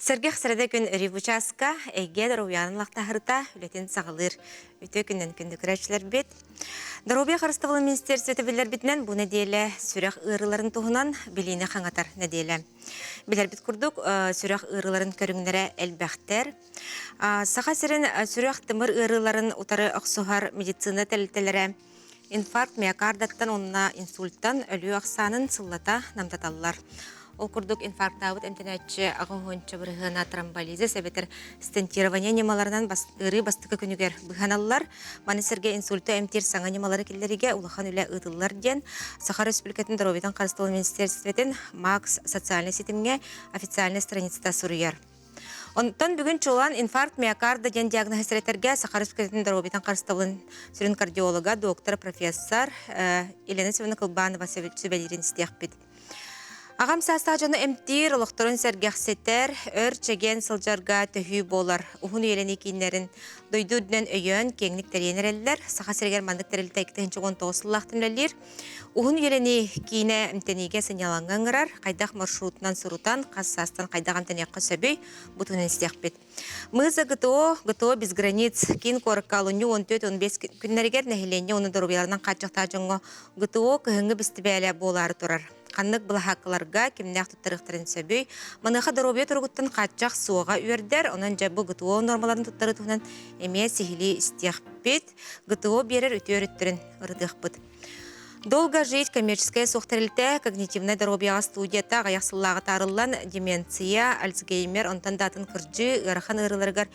Сэргэх сэрэдэ күн Рибучаска эйгэ доруобуйанын лахтаһырыта үлэтин саҕалыыр. Үтүө күннэн күндү көрөөччүлэрбит. Доруобуйа харыстабылын министерствота биллэрбитинэн бу нэдиэлэ сүрэх ыарыыларын туһунан билиини хаҥатар нэдиэлэ. Билэрбит курдук, сүрэх ыарыыларын көрүҥнэрэ элбэхтэр. Саха сирин сүрэх тымыр ыарыыларын утары охсуһар медицина тэрилтэлэрэ Инфаркт миокардаттан уонна инсульттан өлүү ахсаанын сыллата намтаталлар. Ол курдук инфарктаабыт эмтэнээччи аҕыс бырыһыана тромболизис эбэтэр стентирование ньымаларынан ыарыы бастакы күнүгэр быһаналлар. Маны сэргэ инсульту эмтиир саҥа ньымалары киллэриигэ улахан үлэ ыытыллар диэн Саха Республикатын доруобуйатын харыстабыл министиэристибэтин МАКС социальнай ситимҥэ официальнай страницата суруйар. Онтон бүгүн чуолаан инфаркт миокарда диэн диагноһы сэрэтэргэ Саха Республикатын доруобуйатын харыстабылын сүрүн кардиолога, доктор, профессор Елена Семеновна Кылбанова сүбэлиирин истиэхпит. Аҕам саастаах дьону эмтиир, олохторун сэргэхситэр, өр чэгиэн сылдьарга төһүү буолар. Уһун үйэлэнии кииннэрин дойду үрдүнэн өйөөн, киэҥник тэрийэн эрэллэр. Саха сиригэр маннык тэрилтэ 2019 сыллаахтан үлэлиир. Уһун үйэлэнии киинэ эмтэниигэ сынньалаҥҥа ыҥырар, хайдах маршрутунан сурутан, хас саастан хайдах эмтэниэххэ сөбүй, бу туһунан истиэхпит. Мыза ГТО, ГТО без границ киин куоракка олунньу 14-15 күннэригэр нэһилиэнньэ уонна доруобуйаларынан хааччахтаах дьоҥҥо ГТО кыһыҥҥы бэстибээлэ буолаары турар. Ханнык былаһааккаларга кимнээх туттарыахтарын сөбүй? Маныаха доруобуйа туругуттан хааччах суоҕа үөрдэр, онон дьэ бу ГТО нуормаларын туттарыы туһунан эмиэ сиһилии истиэхпит. ГТО биэрэр үтүө өрүттэрин ырытыахпыт. Долго жить коммерческая суох тэрилтэ когнитивнай доруобуйаҕа студията аҕыйах сыллааҕы таарыллан деменция, Альцгеймер, онтон да атын кырдьыы ыарахан ыарыыларыгар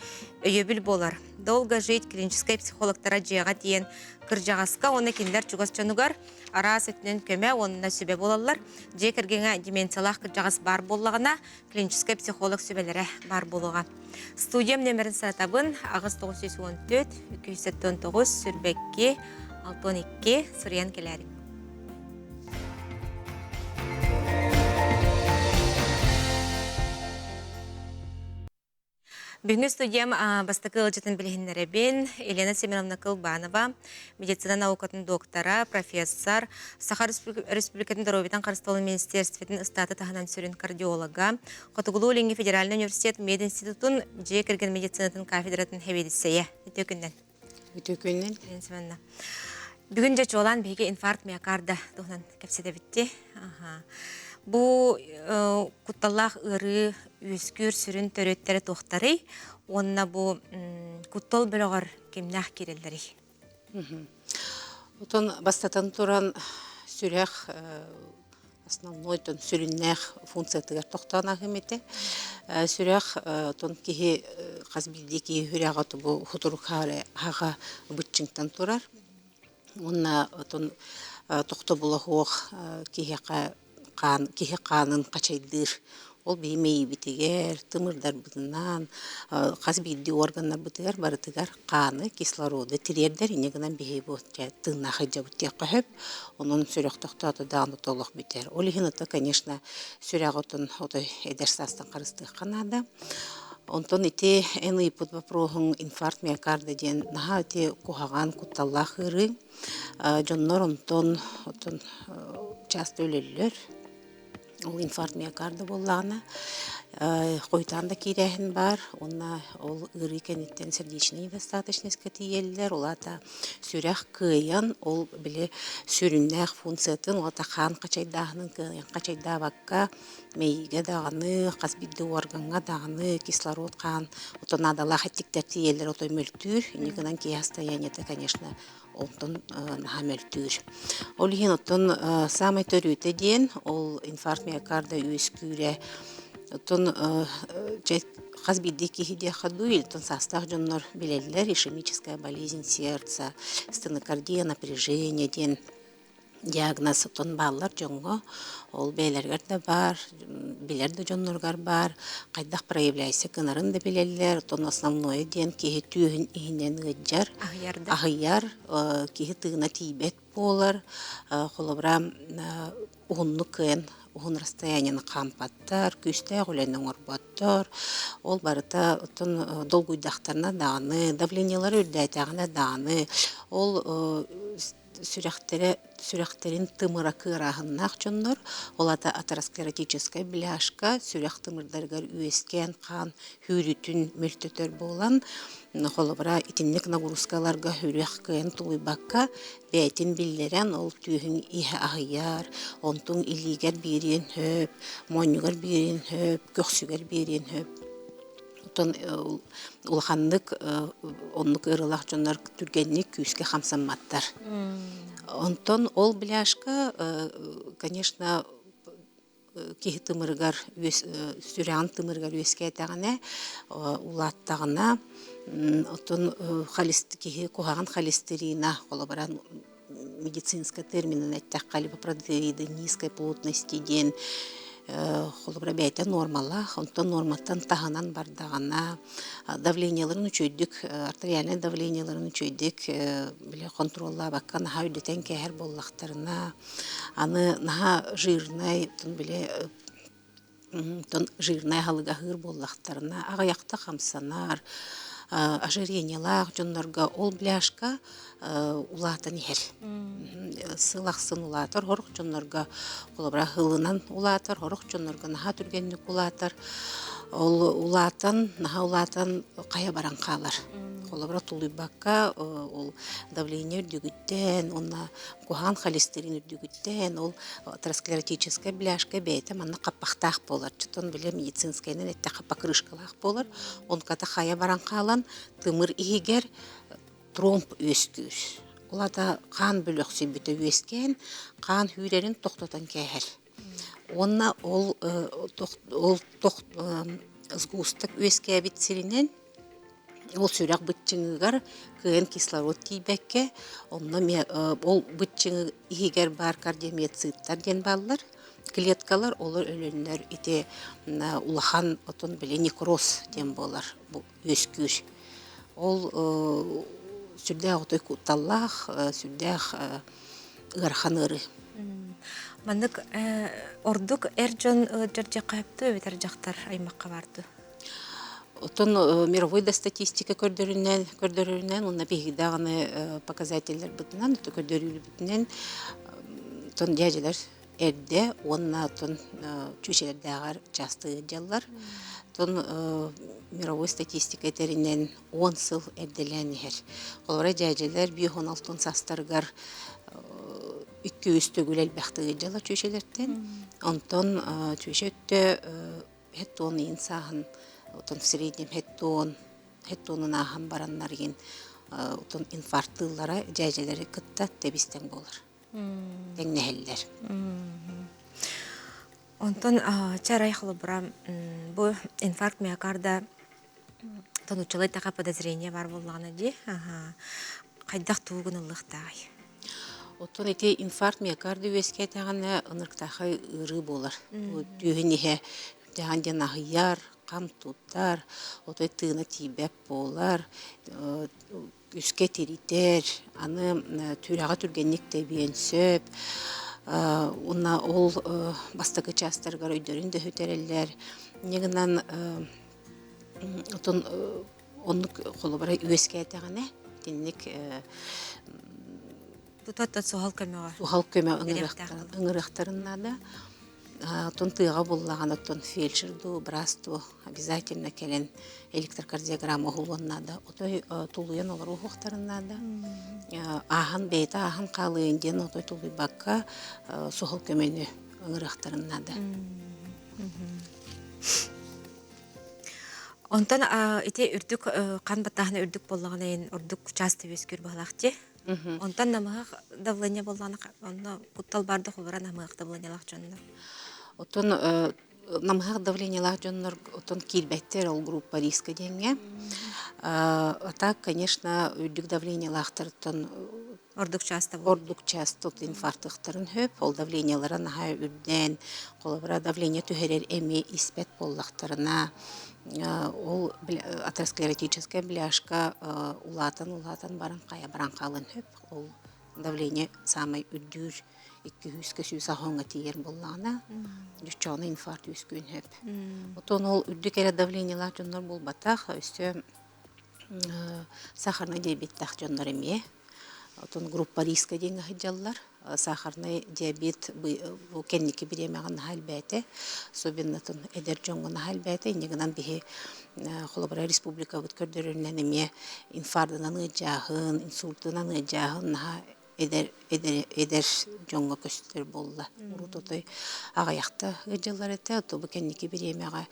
өйөбүл буолар. Долго жить клиническэй психологтара дьиэҕэ тиийэн кырдьаҕаска уонна кинилэр чугас дьонугар араас өттүнэн көмө уонна сүбэ буолаллар. Дьиэ кэргэҥҥэ деменциялаах кырдьаҕас баар буоллаҕына, клиническэй психолог сүбэлэрэ баар буолуоҕа. Студиям нөмерин санатабын 8914 279 22 62 суруйан кэлээрик. Бүгүҥҥү студиям бастакы ыалдьытын билиһиннэрэбин. Елена Семеновна Кылбанова, медицина наукатын доктора, профессор, Саха Республикатын доруобуйатын харыстабылын министерствотын ыстааты таһынан сүрүн кардиолога, Хотугулуу-Илиҥҥи федеральнай университет мединститутун дьиэ кэргэн медицинатын кафедратын сэбиэдиссэйэ. Үтүө күннэн. Үтүө күннэн. Елена Семеновна. Бүгүн дьэ чуолаан биһиги инфаркт миокарда туһунан кэпсэтэбитти. Бу кутталлаах ыарыы үөскүүр сүрүн төрүөттэрэ туохтарый уонна бу куттал бөлөҕөр кимнээх киирэллэрий? Отон бастатан туран сүрэх основной тон сүрүннээх функциятыгар тохтоон аһым этэ. Сүрэх отон киһи хас биирдии киһи сүрэҕэ бу хутурук хаҕа быччыҥтан турар. Уонна отон тохтобула суох киһиэхэ хаан киһи хаанын хачайдыыр. Ол биһи мэйиибитигэр, тымырдарбытынан, хас биирдии органнарбытыгар барытыгар хааны, кислороду тириэрдэр. Инньэ гынан биһи бу тыыннаах сылдьабыт диэххэ сөп. Онон сүрэх тохтоото даҕаны толох бүтэр. Ол иһин ото, конечно, сүрэҕи отон отой эдэр саастан харыстыахха наада. Онтон ити эн ыйыппыт боппуруоһуҥ инфаркт миокарда диэн наһаа ити куһаҕан, кутталлаах ыарыы. Дьоннор онтон оттон часто өлөллөр. Ол инфаркт миокарда буоллаҕына хойутаан да киирээһин баар уонна ол ыарыы кэнниттэн сердечная недостаточностька тиийэллэр. Ол аата сүрэх кыайан ол били сүрүннээх функциятын ол аата хаан хачайдааһынын кыайан хачайдаабакка мэйиигэ даҕаны, хас биирдии уоргаҥҥа даҕаны кислород хаан оттон наадалаах эттиктэр тиийэллэр отой мөлтүүр. Инньэ гынан киһи состояниета, конечно, онтон наһаа мөлтүүр. Ол иһин оттон саамай төрүөтэ диэн ол инфаркт миокарда үөскүүрэ оттон хас биирдии киһи диэххэ дуу, оттон саастаах дьоннор билэллэр ишемическая болезнь сердца, стенокардия, напряжение диэн диагноз оттон бааллар дьоҥҥо, ол бэйэлэригэр да баар, билэр да дьонноругар баар, хайдах проявляйся гынарын да билэллэр, оттон основное диэн киһи түөһүн иһинэн ыалдьар, аһыйар, киһи тыына тиийбэт буолар, холобура уһуннук кыайан уһун расстояниены хаампаттар, күүстээх үлэни оҥорботтор, ол барыта оттон долгуйдахтарына даҕаны, давлениелара үрдээтэҕинэ даҕаны, ол. Сүрэхтэрэ сүрэхтэрин тымыра кыарааһыннаах дьоннор, ол аата атеросклеротическай бляшка сүрэх тымырдарыгар үөскээн хаан хүүрүүтүн мөлтөтөр буолан, холобура, итинник нагрузкаларга сүрэх кыайан тулуйбакка бэйэтин биллэрэн ол түөһүн иһэ аһыйар, онтуҥ илиигэр биэриэн сөп, моонньугар биэриэн сөп, көхсүгэр биэриэн сөп. Оттон улаханнык оннук ыарыылаах дьоннор түргэнник күүскэ хамсамматтар. Онтон ол бляшка, конечно, киһи тымырыгар сүрэҕин тымырыгар үөскээтэҕинэ, улааттаҕына, оттон киһи куһаҕан холестерина, холобура, медицинскэй терминин эттэххэ, липопротеиды низкой плотности диэн холобура бэйэтэ нуормалаах, онтон нуорматтан таһынан бардаҕына давлениеларын үчүгэйдик, артериальнай давлениеларын үчүгэйдик били хонтуруоллаабакка наһаа үрдэтэн кээһэр буоллахтарына, аны наһаа жирнай, били Онтон жирнай аһылыгы аһыыр буоллахтарына, аҕыйахта хамсанар, ожирениелаах дьоннорго ол бляшка улаатан иһэр. Сыл ахсын улаатар, сорох дьоннорго холобура ылынан улаатар, сорох дьоннорго наһаа түргэнник улаатар. Ол улаатан, наһаа улаатан хайа баран хаалар. Холобура тулуйбакка ол давление үрдүгүттэн уонна куһаҕан холестерин үрдүгүттэн ол атеросклеротическай бляшка бэйэтэ манна хаппахтаах буолар. Чотон били медицинскэйинэн эттэххэ покрышкалаах буолар. Онката хайа баран хаалан тымыр иһигэр тромб үөскүүр. Ол аата хаан бөлөхсүйбүтэ үөскээн, хаан сүүрэрин тохтотон кээһэр. Уонна ол ол сгусток үөскээбит сиринэн Ол сүрэх быччыҥыгар кыайан кислород тиийбэккэ, онно эмиэ ол быччыҥы иһигэр баар кардиомиоциттар диэн бааллар, клеткалар, олор өлөннөр ити улахан отон били некроз диэн буолар бу үөскүүр. Ол сүрдээх отой кутталлаах, сүрдээх ыарахан ыарыы. Маннык ордук эр дьон ыалдьар дьиэххэ сөптөө эбэтэр дьахтар аймахха баар дуу? Оттон мировой да статистика көрдөрүнэн, көрдөрөрүнэн уонна биһиги даҕаны показателлэрбитинэн, көрдөрүүлэрбитинэн оттон дьээдьэлэр эрдэ уонна оттон чүүчэлэрдээҕэр часто ыалдьаллар. Оттон мировой статистика этэринэн 10 сыл эрдэлээн иһэр. Холобура дьээдьэлэр 5-16 саастарыгар 2-3 төгүл элбэхтик ыалдьаллар чүүчэлэртэн. Онтон чүүчэ өттө хэт-туон ыйын сааһын отон в среднем хэт-туон хэт-туонун ааһан бараннар игин отон инфарктыыллара дьээдьэлэри кытта тэбистэн буолар тэҥнэһэллэр. Онтон чарай холобура бу инфаркт миокарда тонуччалай таха подозрение бар буоллаҕына дии хайдах тугу гыныллыахтааҕый? Оттон ити инфаркт миокарда үөскээтэҕинэ ынырыктаахай ыарыы буолар. Түөһүн иһэ дьаһан диэн аһыйар, хам тутар, отой тыына тиийбэт буолар, үскэ тиритэр, аны түрэҕэ түргэнник тэбиэн сөп. Уонна ол бастакы чаастарыгар өйдөрүн да сүтэрэллэр. Инньэ гынан отон оннук холобура үөскээтэҕинэ итинник Тутаттан суһал көмөҕө. Суһал көмө ыҥырыахтарын наада. Оттон тыаҕа буллаҕына оттон фельдшер дуу, быраас дуу обязательно кэлэн электрокардиограмма уһулуон наада. Отой тулуйан олору уһуохтарын наада. Ааһан бэйэтэ ааһан хаалыын диэн отой тулуйбакка суһал көмөнү ыҥырыахтарын наада. Онтон ити үрдүк хан баттааһына үрдүк буоллаҕына иһин ордук часто үөскүүр баһылаах дии. Онтон намыһах давление буоллаҕына онно куттал бар да холобура намыһах давлениелаах дьоннор. Оттон намыһах давлениелаах дьоннор оттон киирбэттэр ол группа риска диэҥҥэ. А так, конечно, үрдүк давлениелаахтартан Ордук часто ордук часто инфарктыахтарын сөп. Ол давлениелара наһаа үрдээн, холобура давление түһэрэр эми испэт буоллахтарына, ол атеросклеротическая бляшка улаатан-улаатан баран хайа баран хаалан сөп. Ол давление саамай үрдүүр 200-кэ 100 тиийэр буоллаҕына, дьуччоону инфаркт үөскүөн сөп. Оттон ол үрдүк эрэ давлениелаах дьоннор буолбатах, өссө сахарный диабеттаах дьоннор эмиэ. Отон группа риска диэҥҥэ сылдьаллар. Сахарный диабет бу кэнники бириэмэҕэ наһаа элбээтэ. Особенно эдэр дьоҥҥо наһаа элбээтэ. Инньэ гынан биһи холобура республикабыт көрдөрөрүнэн эмиэ инфардынан ыалдьааһын, инсультунан ыалдьааһын наһаа эдэр эдэр эдэр дьоҥҥо көстөр буолла. Урут отой аҕыйахта ыалдьаллар этэ, ото бу кэнники бириэмэҕэ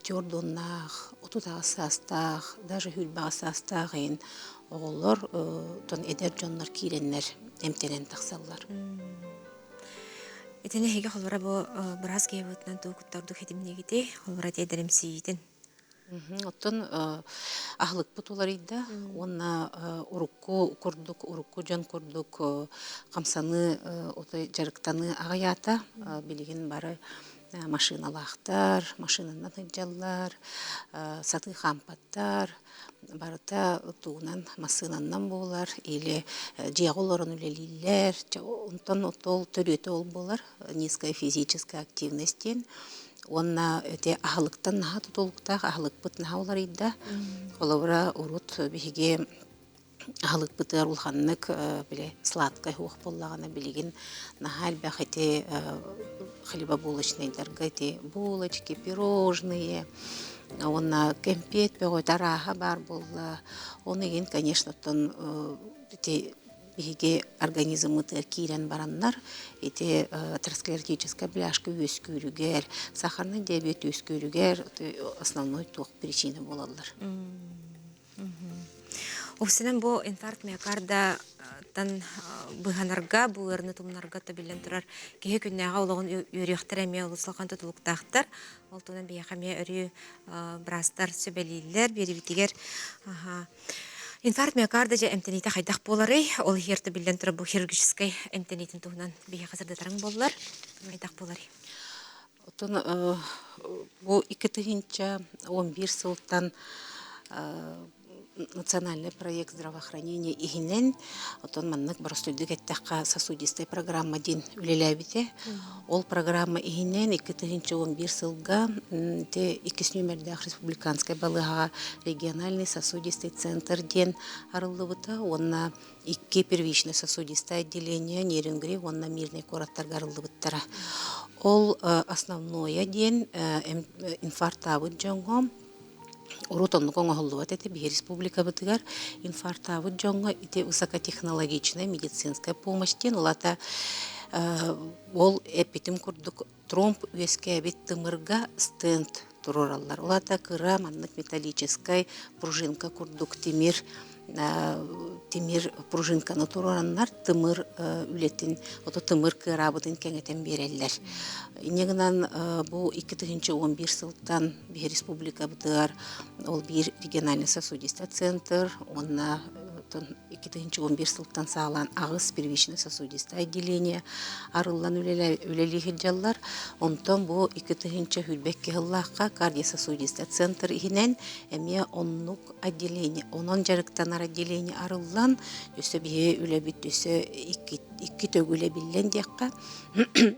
40-наах, 38 саастаах, даже 28 саастаах иһин оҕолор тон эдэр дьоннор киирэннэр эмтэнэн тахсаллар. Итини эһиги холобура бу быраас киһи быһыытынан тугу кытта ордук хитимниигитий? Холобура тиэдэримсийиитин. Оттон аһылыкпыт уларыйда уонна урукку курдук, урукку дьон курдук хамсаныы, отой дьарыктаныы аҕыйаата. Билигин бары машиналаахтар, машинанан сылдьаллар, сатыы хаампаттар, барыта тугунан массыынаннан буолар или дьиэҕэ олорон үлэлииллэр. Онтон ол төрүөтэ ол буолар низкая физическая активность диэн. Уонна ити аһылыктан наһаа тутулуктаах, аһылыкпыт наһаа уларыйда. Холобура, урут биһиги аһылыкпытыгар улаханнык били сладкай суох буоллаҕына, билигин наһаа элбэх ити хлебобулочнайдарга ити булочки, пирожные уонна кэмпиэт бөҕөтө арааһа баар буолла. Оны игин, конечно, оттон ити биһиги организммытыгар киирэн бараннар ити атеросклеротическай бляшка үөскүүрүгэр, сахарный диабет үөскүүрүгэр основной туох причина буолаллар. Упсанан бу инфаркт миокардаттан быһанарга, бу ыарыыны тумнарга биллэн турар киһи күннээҕи олоҕун үөрүйэхтэрэ эмиэ олус улахан тутулуктаахтар. Ол туһунан биһиэхэ эмиэ өрүү быраастар сүбэлииллэр биэрибитигэр. Инфаркт миокарда дьэ эмтэниитэ хайдах буоларый? Ол иһигэр биллэн турар бу хирургическай эмтэниитин туһунан биһиэхэ сырдатарыҥ буоллар, хайдах буоларый? Оттон бу 2011 сылтан национальный проект здравоохранения иһинэн оттон маннык боростуойдук эттэххэ сосудистая программа диэн үлэлээбитэ. Ол программа иһинэн 2011 сылга ити иккис нүөмэрдээх республиканскай балыыһаҕа региональный сосудистый центр диэн арыллыбыта уонна икки первичное сосудистое отделение Нерюнгри уонна Мирный куораттарга арыллыбыттара. Ол основное диэн инфарктаабыт дьоҥҥо урут оннук оҥоһуллубат этэ биһи республикабытыгар инфарктаабыт дьоҥҥо ити высокотехнологичная медицинская помощь диэн улата ол эппитим курдук тромб үөскээбит тымырга стенд туруораллар. Ол аата кыра маннык металлическай пружинка курдук тимир тимир пружинканы туруораннар тымыр үлэтин ото тымыр кыараабытын кэҥэтэн биэрэллэр. Инньэ гынан бу 2011 сылтан биһи республикабытыгар ол биир региональный сосудистый центр уонна 2011 сылтан саҕалаан аҕыс первичное сосудистое отделение арыллан үлэлии сылдьаллар. Онтон бу 2022 сыллаахха кардиососудистый центр иһинэн эмиэ оннук отделение, онон дьарыктанар отделение арыллан, өссө биһи үлэбит өссө икки төгүл эбиллэн диэххэ,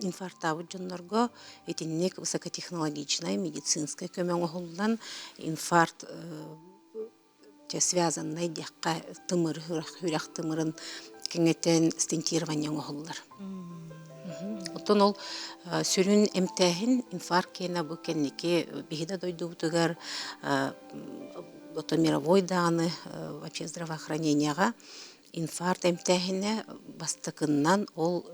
инфарктаабыт дьоннорго итинник высокотехнологичнай медицинскэй көмө оҥоһуллан инфаркт связаннай диэххэ тымыр үрэх тымырын кэҥэтэн стентирование оҥоһуллар. Оттон ол сүрүн эмтээһин инфаркт киэнэ бу кэнники биһи да дойдубутугар ото мировой даҕаны вообще здравоохранениеҕа инфаркт эмтээһинэ бастакыннан ол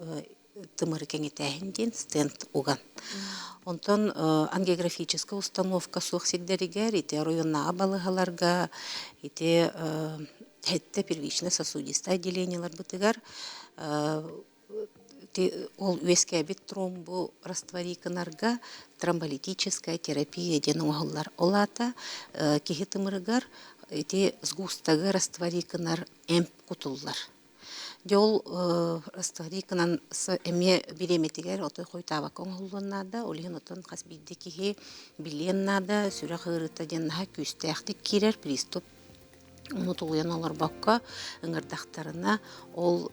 тымыры кэҥэтээһин диэн стенд уган. Онтон ангиографическай установка суох сирдэригэр, ити оройуоннааҕы балыыһаларга, ити сэттэ первичное сосудистое отделениеларбытыгар ол үөскээбит тромбу раствори гынарга тромболитическая терапия диэн оҥоһуллар. Ол аата киһи тымырыгар ити сгустагы раствори гынар эмп кутуллар. Дьэ ол растворикынан эмиэ бириэмэтигэр отой хойутаабакка оҥоһуллуон наада. Ол иһин оттон хас биирдии киһи билиэн наада, сүрэх ыарыыта диэн наһаа күүстээхтик киирэр приступ. Ону тулуйан олорбокко ыҥырдахтарына, ол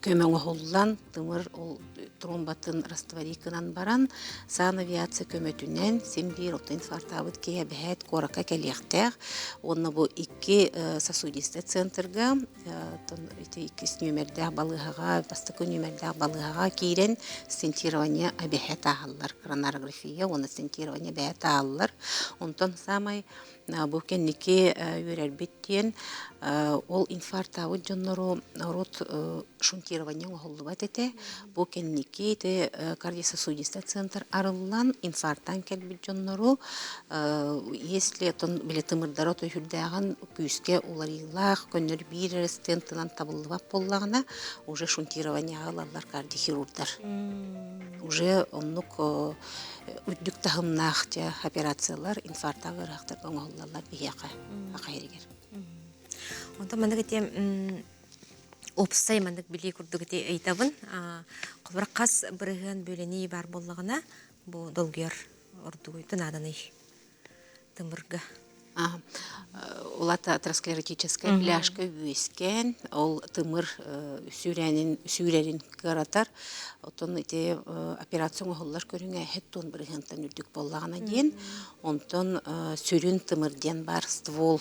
көмө оҥоһуллан, тымыр ол тромбатын растворить гынан баран, санавиация көмөтүнэн син биир оттон инфарктаабыт киһи эбэһээт куоракка кэлиэхтээх. Уонна бу икки сосудистый центрга ити иккис нүөмэрдээх балыыһаҕа, бастакы нүөмэрдээх балыыһаҕа киирэн стентирование эбэһээт ааһаллар, коронарография уонна стентирование эбэһээт ааһаллар. Онтон саамай бу кэнники үөрэрбит диэн ол инфарктаабыт дьоннору урут шунтирование оҥоһуллубат этэ. Бу кэнники ити кардиососудистый центр арыллан инфарктаан кэлбит дьоннору если оттон били тымырдара сүрдээҕин күүскэ уларыылаах көннөрү биир эрэ стентынан табыллыбат буоллаҕына уже шунтированиеҕа ылаллар кардиохирурдар. Уже оннук үрдүк таһымнаах дьэ операциялар инфарктаах ыарыһахтарга оҥоһуллаллар биһиэхэ аха иһигэр. Онтон маннык ити уопсай маннык билии курдук ити ыйытабын. Холобура хас бырыһыан бүлэнии баар буоллаҕына бу долгуйар ордугуйта нааданый тымырга. Улата атеросклеротическая бляшка үөскээн, ол тымыр сүүрээнин сүүрэрин кыаратар. Оттон ити операция оҥоһуллар көрүҥэ хэт бырыһыантан үрдүк буоллаҕына диэн, онтон сүрүн тымыр диэн баар ствол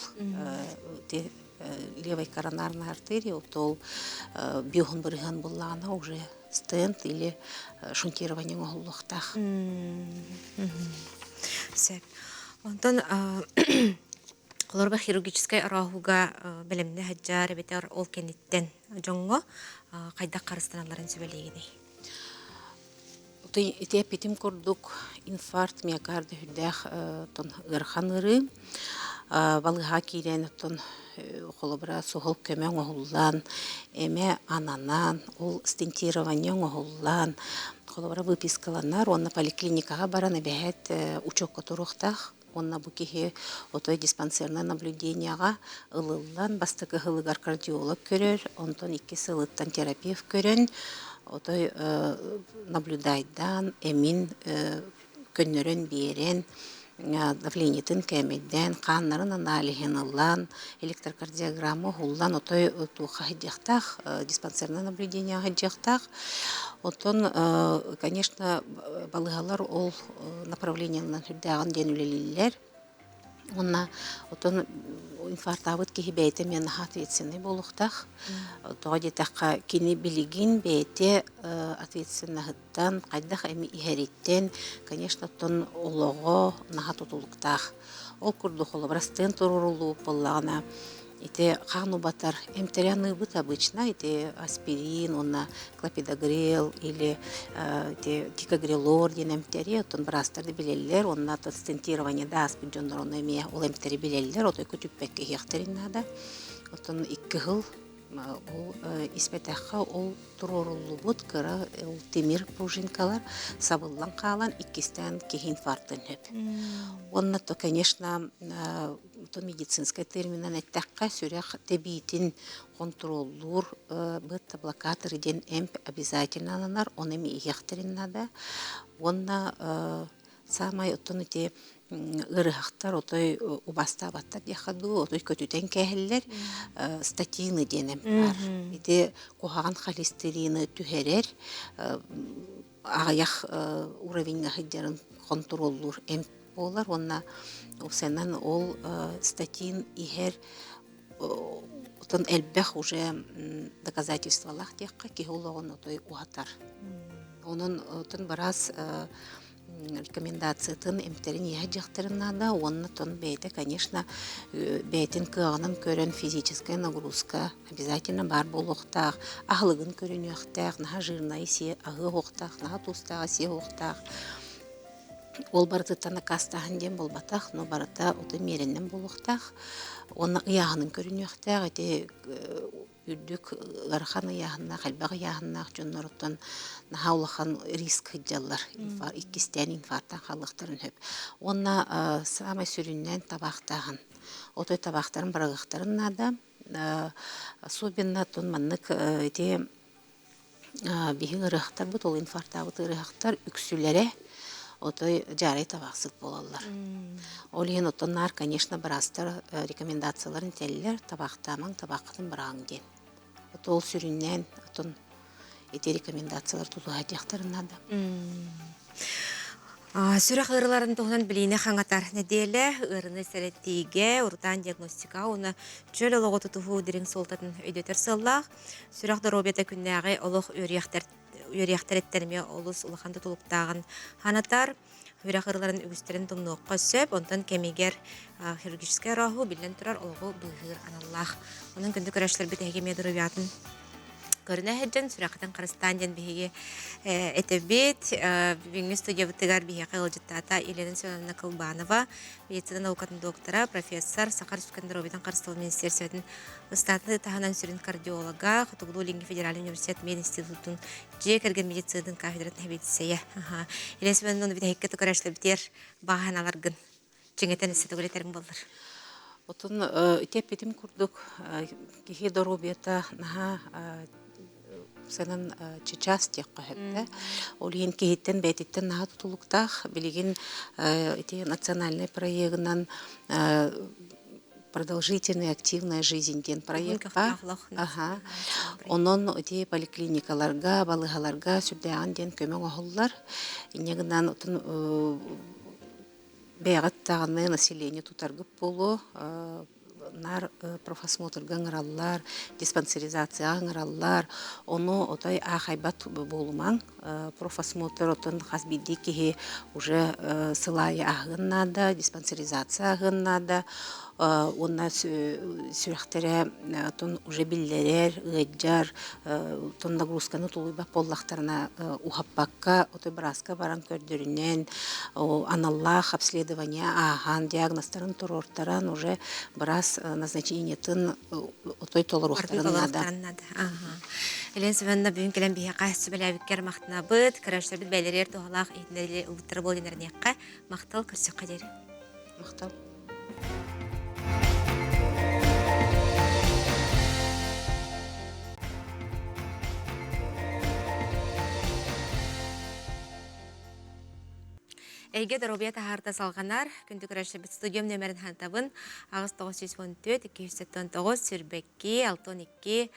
ити левой коронарной артерии, ол биоһун бырыһыан буоллаҕына уже стенд или шунтирование оҥоһуллуохтаах. Сөп. Онтон холоруба хирургическай орооһууга бэлэмнэ сылдьар эбэтэр ол кэнниттэн дьоҥҥо хайдах харыстаналларын сүбэлиигиний? Ити эппитим курдук инфаркт миокарда сүрдээх ыарахан ыарыы. Балыыһаҕа киирэн оттон холобура суһал көмө оҥоһуллан, эмэ ананан, ол стентирование оҥоһуллан, холобура выпискаланар уонна поликлиникаҕа баран эбэһээт учуокка туруохтаах. Уонна бу киһи отой диспансернай наблюдениеҕа ылыллан, бастакы сылыгар кардиолог көрөр, онтон икки сылыттан терапевт көрөн, отой наблюдайдаан, эмин көннөрөн биэрэн, давлениетын кээмэйдээн, хааннарын аналиһын ылан, электрокардиограмма уһуллан, отой туохха сылдьыахтаах, диспансерное наблюдениеҕа сылдьыахтаах. Оттон, конечно, балыыһалар ол направлениенан сүрдээҕин диэн үлэлииллэр. Уонна оттон инфарктаабыт киһи бэйэтэ эмиэ наһаа ответственнай буолуохтаах. Тоҕо диэтэххэ, кини билигин бэйэтэ ответственноһыттан, хайдах эми иһэриттэн, конечно, оттон олоҕо наһаа тутулуктаах. Ол курдук холобура стенд туруоруллубут буоллаҕына, ити хаан убатар эмтэри аныыбыт обычно ити аспирин уонна клопидогрел или ити тикагрелор диэн эмтэри оттон быраастар да билэллэр уонна стентирование да ааспыт дьоннор ону эмиэ ол эмтэри билэллэр отой көтүппэккэ иһиэхтэрин наада оттон икки сыл ол испэтэххэ ол туруоруллубут кыра ол тимир пружинкалар сабыллан хаалан иккистээн киһи инфарктын сөп уонна то конечно то медицинскэй терминэн эттэххэ, сүрэх тэбиитин хонтуруоллуур бета-блокаторы диэн эмп обязательно ананар, ону эмиэ иһиэхтэрин наада. Уонна саамай оттон ити ыарыһахтар отой убастаабаттар диэххэ дуу, отой көтүтэн кээһэллэр статины диэн эмп баар. Ити куһаҕан холестерины түһэрэр, аҕыйах уровеньҥа сылдьарын хонтуруоллуур эмп буолар уонна уопсайынан ол статин иһэр отон элбэх уже доказательстволаах диэххэ киһи олоҕун отой уһатар. Онон отон быраас рекомендациятын эмтэрин иһэ дьахтарын наада уонна тон бэйэтэ конечно бэйэтин кыаҕынан көрөн физическая нагрузка обязательно баар буолуохтаах, аһылыгын көрүнүөхтээх, наһаа жирнай сиэ аһыа уохтаах, наһаа туустааҕы сиэ уохтаах. Ол барытыттан аккаастааһын диэн буолбатах, но барыта ото миэрэннэн буолуохтаах. Уонна ыйааһынын көрүнүөхтээх, ити үрдүк ыарахан ыйааһыннаах, элбэх ыйааһыннаах дьонноруттан наһаа улахан риск сылдьаллар, иккистээн инфарктан хаалыахтарын сөп. Уонна саамай сүрүннээн табаахтааһын. Отой табаахтарын быраҕыахтарын наада. Особенно тун маннык ити биһиги ыарыһахтарбыт, ол инфарктаабыт ыарыһахтар үксүлэрэ. Отой дьаарай табаахсыт буолаллар. Ол иһин оттон наар, конечно, быраастар рекомендацияларын этэллэр, табаахтаамаҥ, табааххытын быраҕыҥ диэн. Ол сүрүннээн отон ити рекомендациялар тутуһа диэхтэрин наада. Сүрэх ыарыыларын туһунан билиини хаҥатар нэдиэлэ ыарыыны сэрэтиигэ, урутаан диагностикаҕа уонна чөл олоҕу тутуһуу дириҥ суолтатын өйдөтөр сыаллаах сүрэх доруобуйата күннээҕи олох үөрүйэхтэриттэн эмиэ олус улахан тутулуктааҕын санатар. Сүрэх ыарыыларын үгүстэрин тумнуохха сөп, онтон кэмигэр хирургическай орооһуу биллэн турар олоҕу быыһыыр аналлаах. Онон күндү көрөөччүлэрбит эһиги эмиэ доруобуйатын көрүнэ сылдьан, сүрэххитин харыстаан диэн биһиги этэбит. Бүгүҥҥү студиябытыгар биһиэхэ ыалдьыттаата Елена Семеновна Колбанова, медицина наукатын доктора, профессор, Саха Республикатын доруобуйатын харыстабыл министиэристибэтин ыстаатын таһынан сүрүн кардиолога, Хотугулуу-Илиҥҥи федеральнай университет мединститутун дьиэ кэргэн медицинатын кафедратын сэбиэдиссэйэ. Елена Семеновна бүтэһиккэ көрөөччүлэрбитигэр баҕа санааларгын чиҥэтэн өссө төгүл этэриҥ буоллар. Отон ити эппитим курдук киһи доруобуйата наһаа санан чычаас диэххэ сөп да. Ол иһин киһиттэн бэйэтиттэн наһаа тутулуктаах. Билигин ити национальнай проегынан продолжительная активная жизнь диэн проект баар. Аха. Онон ити поликлиникаларга, балыыһаларга сүрдээҕин диэн көмө оҥоһуллар. Инньэ гынан отон бэйэҕит даҕаны население тутаргыт буолуо наар профосмотрга ыҥыраллар, диспансеризацияҕа ыҥыраллар. Ону отой аахайбат буолумаҥ. Профосмотр оттон хас биирдии киһи уже сыл аайы ааһыан наада, диспансеризация ааһыан наада. Уонна сүрэхтэрэ оттон уже биллэрэр, ыалдьар, оттон нагрузканы тулуйбат буоллахтарына уһаппакка отой бырааска баран көрдөрүнэн, аналлаах обследование ааһан, диагнозтарын туруортаран уже быраас назначениетын отой толоруохтарын наада. Елена Семеновна бүгүн кэлэн биһиэхэ сүбэлээбиккэр махтанабыт. Көрөөччүлэрбит бэйэлэригэр туһалаах иһитиннэриилэри ылбыттара буолан эрэниэххэ. Махтал, көрсүөххэ диэри. Махтал. Эйгэ доруобуйа таһаарта салҕанар. Күндү көрөөччүлэрбит студиям нөмерин хантабын 8 914 279 сүрбэкки 612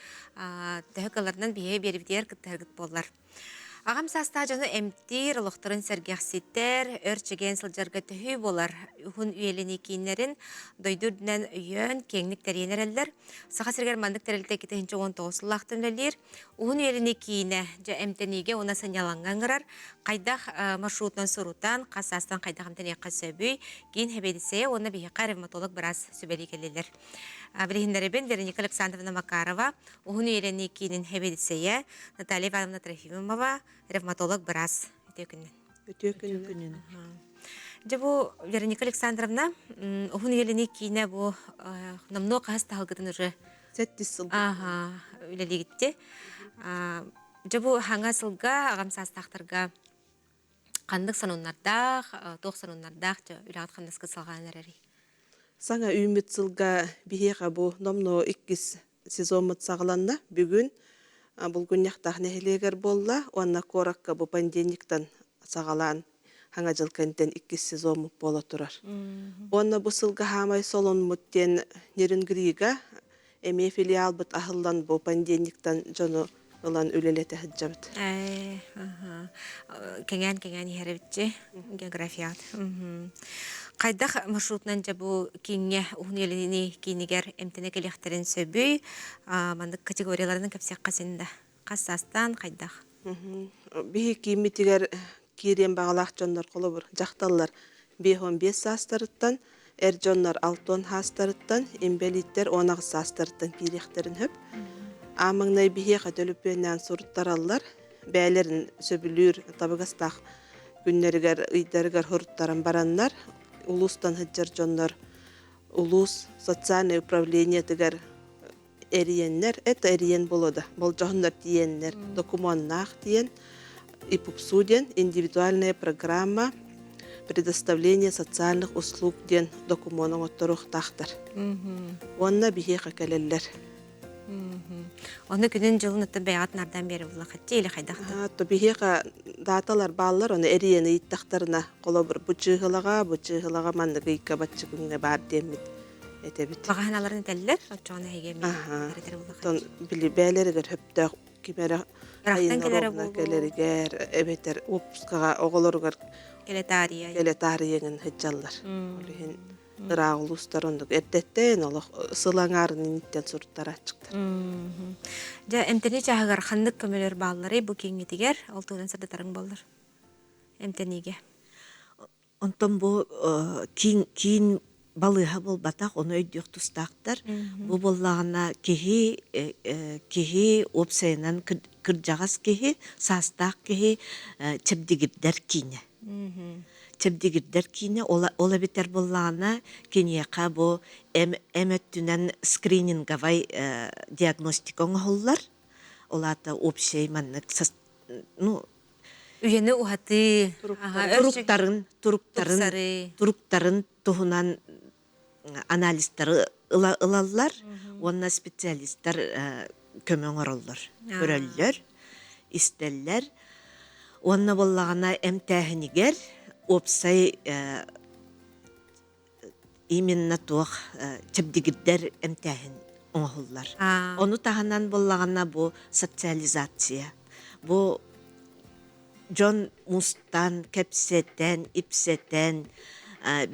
төһө кыларынан биһиги биэрбитигэр кыттыһаргыт буоллар. Аҕам саастаах дьону эмтиир, олохторун сэргэхситэр, өр чэгиэн сылдьарга төһүү буолар уһун үйэлэнии кииннэрин дойду үрдүнэн өйөөн, киэҥник тэрийэн эрэллэр. Саха сиригэр маннык тэрилтэ 2019 сыллаахтан үлэлиир. Уһун үйэлэнии киинэ дьэ эмтэниигэ уонна сынньалаҥҥа ыҥырар. Хайдах маршрутунан сурутан, хас саастан хайдах эмтэниэххэ сөбүй? Киин сэбиэдиссэйэ уонна биһиэхэ ревматолог быраас сүбэлии кэллилэр. Билиһиннэрэбин Вероника Александровна Макарова, Уһун үйэлэнии киинин сэбиэдиссэйэ Наталья Ивановна Трофимова, ревматолог быраас. Үтүө күнүнэн. Үтүө күнүнэн. Дьэ бу Вероника Александровна уһун үйэлэнии киинэ бу номнуо хаһыс таһылгытын уже Сэттис сыл. Аха, үлэлиигитти. Дьэ бу хаҥа сылга аҕам саастаахтарга ханнык сонуннардаах, туох сонуннардаах дьэ үлэҕит хамнаскыт салҕаан эрэрий? Саҥа үүммүт сылга биһиэхэ бу номнуо иккис сезоммут саҕаланна. Бүгүн Булгунньахтаах нэһилиэгэр буолла уонна куоракка бу понедельниктан саҕалаан Хаҥа дьыл кэнниттэн иккис сезоммут буола турар. Уонна бу сылга хаамай солонмут диэн Нерюнгрига эмиэ филиалбыт аһыллан бу понедельниктан дьону ылан үлэлэтэ сылдьабыт. Кэҥээн кэҥээн иһэр эбитчи географият. Хайдах маршрутунан дьэ бу кииҥҥэ уһун үйэлэнии киинигэр эмтэнэ кэлиэхтэрин сөбүй? Маннык категорияларынан кэпсиэххэ син да. Хас саастаан хайдах? Биһи кииммитигэр киириэн баҕалаах дьоннор холобур дьахталлар 55 саастарыттан, эр дьоннор 60 саастарыттан, инбэлииттэр 18 саастарыттан киириэхтэрин сөп. Аан маҥнай биһиэхэ төлөпүөннээн суруттараллар, бэйэлэрин сөбүлүүр табыгастаах күннэригэр, ыйдарыгар суруттаран бараннар, улуустан сылдьар дьоннор улуус социальнай управлениетыгар эрийэннэр, это эрийэн буолуо да, болдьоһуннар тиийэннэр, докумуоннаах диэн, ИПУПСУ диэн индивидуальная программа предоставления социальных услуг диэн докумуон оҥотторуохтаахтар. Уонна биһиэхэ кэлэллэр. Ону күнүн дьылын оттон бэйэҕит нардан биэрэ буллаххытчы или хайдах То биһиэхэ дааталар бааллар, ону эрийэн ыйыттахтарына, холобур, бу чыыһылаҕа, бу чыыһылаҕа маннык ыйга бачча күҥҥэ баар диэммит этэбит. Баҕаһын аларын этэллэр, оччоҕуна эһиги эмиэ Аха. этэр Оттон били бээлэригэр сөптөөх ким эрэ Ыраахтан кэлэрэ айын буолуо. кэлэригэр эбэтэр уоппускаҕа оҕолоругар Кэлэ таарыйа. кэлэ таарыйаҥын сылдьаллар. Ол иһин ыраах улуустар оннук эрдэттэн олох сыл аҥаарын инниттэн суруттарааччыктар. Дьэ, эмтэнии чааһыгар ханнык көмөлөр баалларый бу кииҥҥитигэр? Ол туһунан сырдатарыҥ буоллар. Эмтэниигэ. Онтон бу киин киин балыыһа буолбатах, ону өйдүөх тустаахтар. Бу буоллаҕына киһи киһи уопсайынан кырдьаҕас киһи, саастаах киһи чэбдигирдэр киинэ. Чэбдигирдэр киинэ ол, ол эбэтэр буоллаҕына киниэхэ бу эм, эм өттүнэн скрининговай диагностика оҥоһуллар. Ол аата общай маннык ну Үйэни уһатыы, туруктарын, туруктарын, туруктарын туһунан анализтары ыла ылаллар уонна специалистар көмө оҥороллор, көрөллөр, истэллэр. Уонна буоллаҕына эмтээһинигэр уопсай именно туох чэбдигирдэр эмтээһин оҥоһуллар. Ону таһынан буоллаҕына бу социализация. Бу дьон мустан, кэпсэтэн, ипсэтэн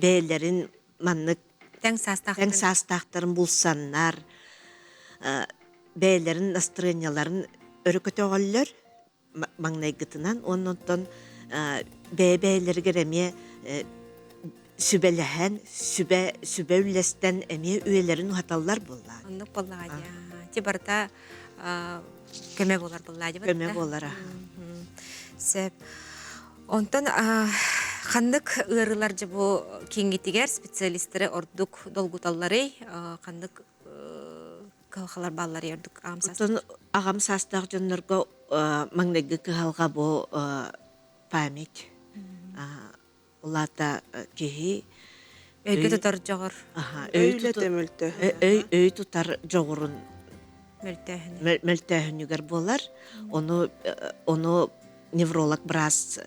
бэйэлэрин маннык тэҥ тэҥ саастаахтарын булсаннар, бэйэлэрин настырыанньаларын өрө көтөҕөллөр маҥнайгытынан уонна оттон бэйэ-бэйэлэригэр эмиэ сүбэлэһэн, сүбэ сүбэ үллэстэн эмиэ үйэлэрин уһаталлар буоллаа. Оннук буоллаҕа дии. Ти барыта көмө буолар буоллаа дии. Көмө буолара. Сөп. Онтон ханнык ыарыылар дьэ бу кииҥҥитигэр специалистары ордук долгуталларый? Ханнык кыһалҕалар баалларый ордук аҕам Оттон аҕам саастаах дьоннорго маҥнайгы кыһалҕа бу память. Ол аата киһи өйгө тутар дьоҕур. Өй үлэтэ мөлтө. Өй өй тутар дьоҕурун мөлтөөһүнү. Мөлтөөһүнүгэр буолар. Ону ону невролог быраас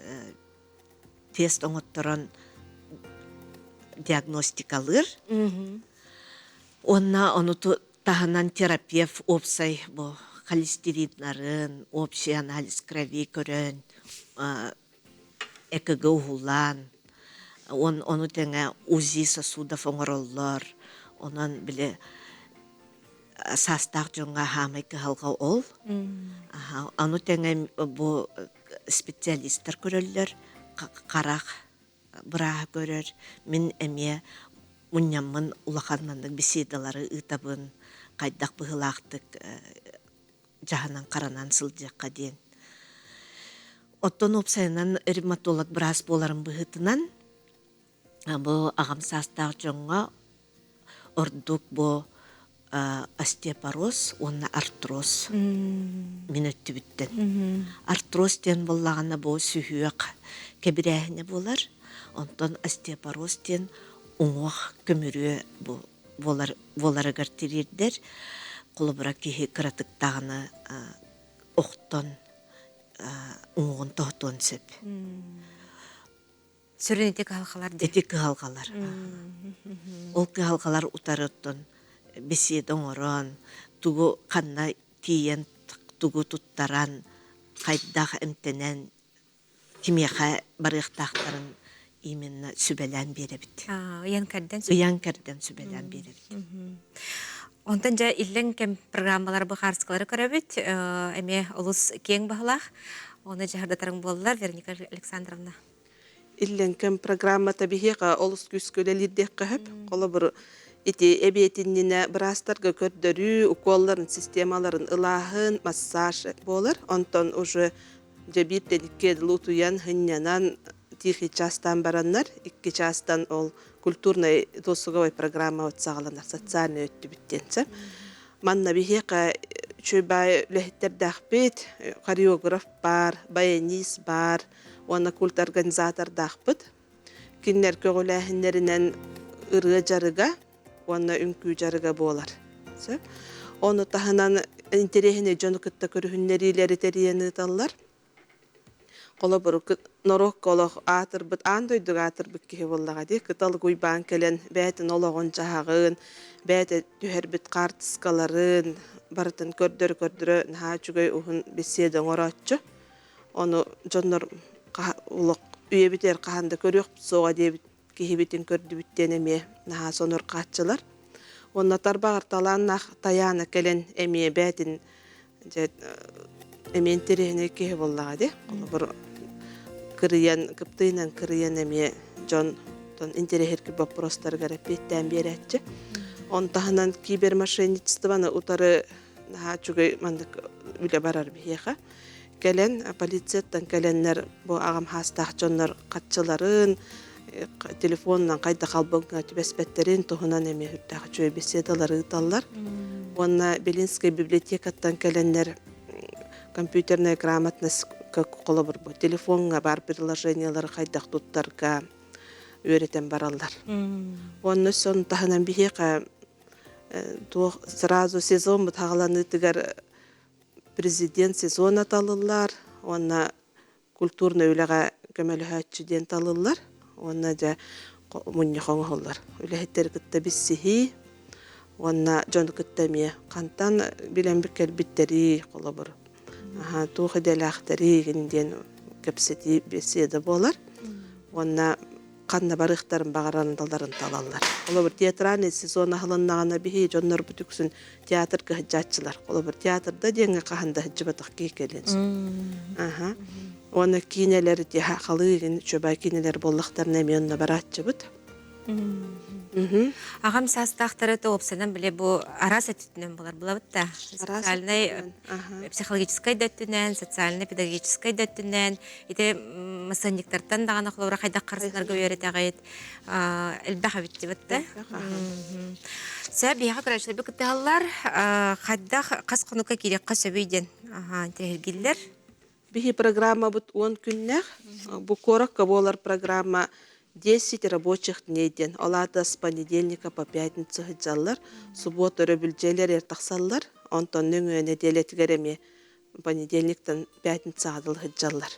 тест оҥотторон диагностикалыыр. Уонна ону таһынан терапевт уопсай бу холестериннарын, общий анализ крови көрөн, ЭКГ уһулаан, ону тэҥэ УЗИ сосудов оҥороллор. Онон били саастаах дьоҥҥо хаамай кыһалҕа ол. Ону тэҥэ бу специалистар көрөллөр, харах бырааһа көрөр. Мин эмиэ мунньаммын улахан маннык беседалары ыытабын, хайдах быһыылаахтык дьаһанан харанан сылдьыахха диэн. Оттон уопсайынан ревматолог быраас буоларым быһыытынан бу аҕам саастаах дьоҥҥо ордук бу остеопороз уонна артроз мин өттүбүттэн. Артроз диэн буоллаҕына бу сүһүөх кэбирээһинэ буолар. Онтон остеопороз диэн уҥуох көмүрүө бу буолар буоларыгар тириэрдэр. Холобура киһи кыратык даҕаны охтон уҥуоҕун тоһутуон сөп. Сүрүн ити кыһалҕалар дии. Ити кыһалҕалар. Ол кыһалҕалар утары оттон беседа оҥорон, тугу ханна тиийэн, тугу туттаран, хайдах эмтэнэн, кимиэхэ барыахтаахтарын именно сүбэлээн биэрэбит. Ыйан кэрдэн Ыйан кэрдэн сүбэлээн биэрэбит. Онтон дьэ иллэҥ кэм программалар быхаарскалары көрөбүт. Эмиэ олус киэҥ баһылаах. Оны дьаһардатарыҥ буоллар, Вероника Александровна. Иллэҥ кэм программата биһиэхэ олус күүскэ үлэлиирдиэххэ сөп. Холобур, ити эбиэтиннинэ быраастарга көрдөрүү, уколларын системаларын ылааһын, массаж буолар. Онтон уже дьэ бииртэн икки дылы утуйан, сынньанан, тихий чаастаан бараннар, икки чаастан ол культурнай досуговай программа саҕаланар социальный өттүбүт диэн сөп. Манна биһиэхэ үчүгэй баай үлэһиттэрдээхпит, хореограф баар, баянист баар уонна культ организатордаахпыт. Кинилэр көҕүлээһиннэринэн ырыа дьарыга уонна үҥкүү дьарыга буолар. Сөп. Ону таһынан интэриэһинэй дьону кытта көрүһүннэриилэри тэрийэн ыыталлар. Холобур, норуокка олох аатырбыт, аан дойдуга аатырбыт киһи буоллаҕа дии. Кыталык Уйбаан кэлэн бэйэтин олоҕун-дьаһаҕын, бэйэтэ түһэрбит хаартыскаларын барытын көрдөрө-көрдөрө наһаа үчүгэй уһун беседа оҥорооччу. Ону дьоннор олох үйэбитигэр хаһан да көрүөхпүт суоҕа диэбит киһибитин көрдүбүт диэн эмиэ наһаа сонурҕааччылар. Уонна тарбаҕар талааннаах Тайаана кэлэн эмиэ бээтин дьэ эмиэ интэриэһинэй киһи буоллаҕа дии. Холобур, кырыйан, кыптыйынан кырыйан эмиэ дьон интэриэһиргир боппуруостарыгар эппиэттээн биэрээччи. Он таһынан кибермошенничествоны утары наһаа үчүгэй маннык үлэ барар биһиэхэ. Кэлэн полицияттан кэлэннэр бу аҕам хаастаах дьоннор хаччыларын телефонунан хайдах албыҥҥа түбэспэттэрин туһунан эмиэ сүрдээх үчүгэй беседалары ыыталлар. Уонна Белинскэй библиотекаттан кэлэннэр компьютерная грамотность холобур бу телефоҥҥа баар приложениелары хайдах туттарга үөрэтэн бараллар. Уонна сон таһынан биһиэхэ туох сразу сезон бытаҕаланыытыгар президент сезона талыллар уонна культурнай үлэҕэ көмөлөһөөччү диэн талыллар уонна дьэ мунньах оҥоһуллар. Үлэһиттэри кытта билсиһии уонна дьону кытта эмиэ хантан билэн кэлбиттэрий холобур туох идэлээхтэрий диэн кэпсэтии беседа буолар уонна ханна барыахтарын баҕаралларын талаллар. Холобур, театральный сезон аһылыннаҕына биһиги дьоннорбут үксүн театрга сылдьааччылар. Холобур, театрда диэҥҥэ хаһан да сылдьыбатах киһи кэлиэн сөп. Аха. Уонна киинэлэр халыы үчүгэй киинэлэр буоллахтарына эмиэ онно барааччыбыт. Аҕам саастаахтары тоопсанан биле бу араас өттүнэн булар булабыт да социальнай психологическай да өттүнэн социальнай педагогическай да өттүнэн ити масанньыктартан даҕаны холобура хайдах харсынарга үөрэтэҕит элбэх эбит дибит да Сэ биһиэхэ көрөөччүлэрбит кыттыһаллар хайдах хас хонукка киириэххэ сөбүй диэн интэриэһиргииллэр Биһи программабыт 10 күннээх. Бу куоракка буолар программа 10 рабочих дней диэн. Ол аата с понедельника по пятницу сылдьаллар. Суббота өрөбүлдьэлэр эр тахсаллар. Онтон нөҥүө нэдиэлэтигэр эмиэ понедельниктан пятницаҕа дылы сылдьаллар.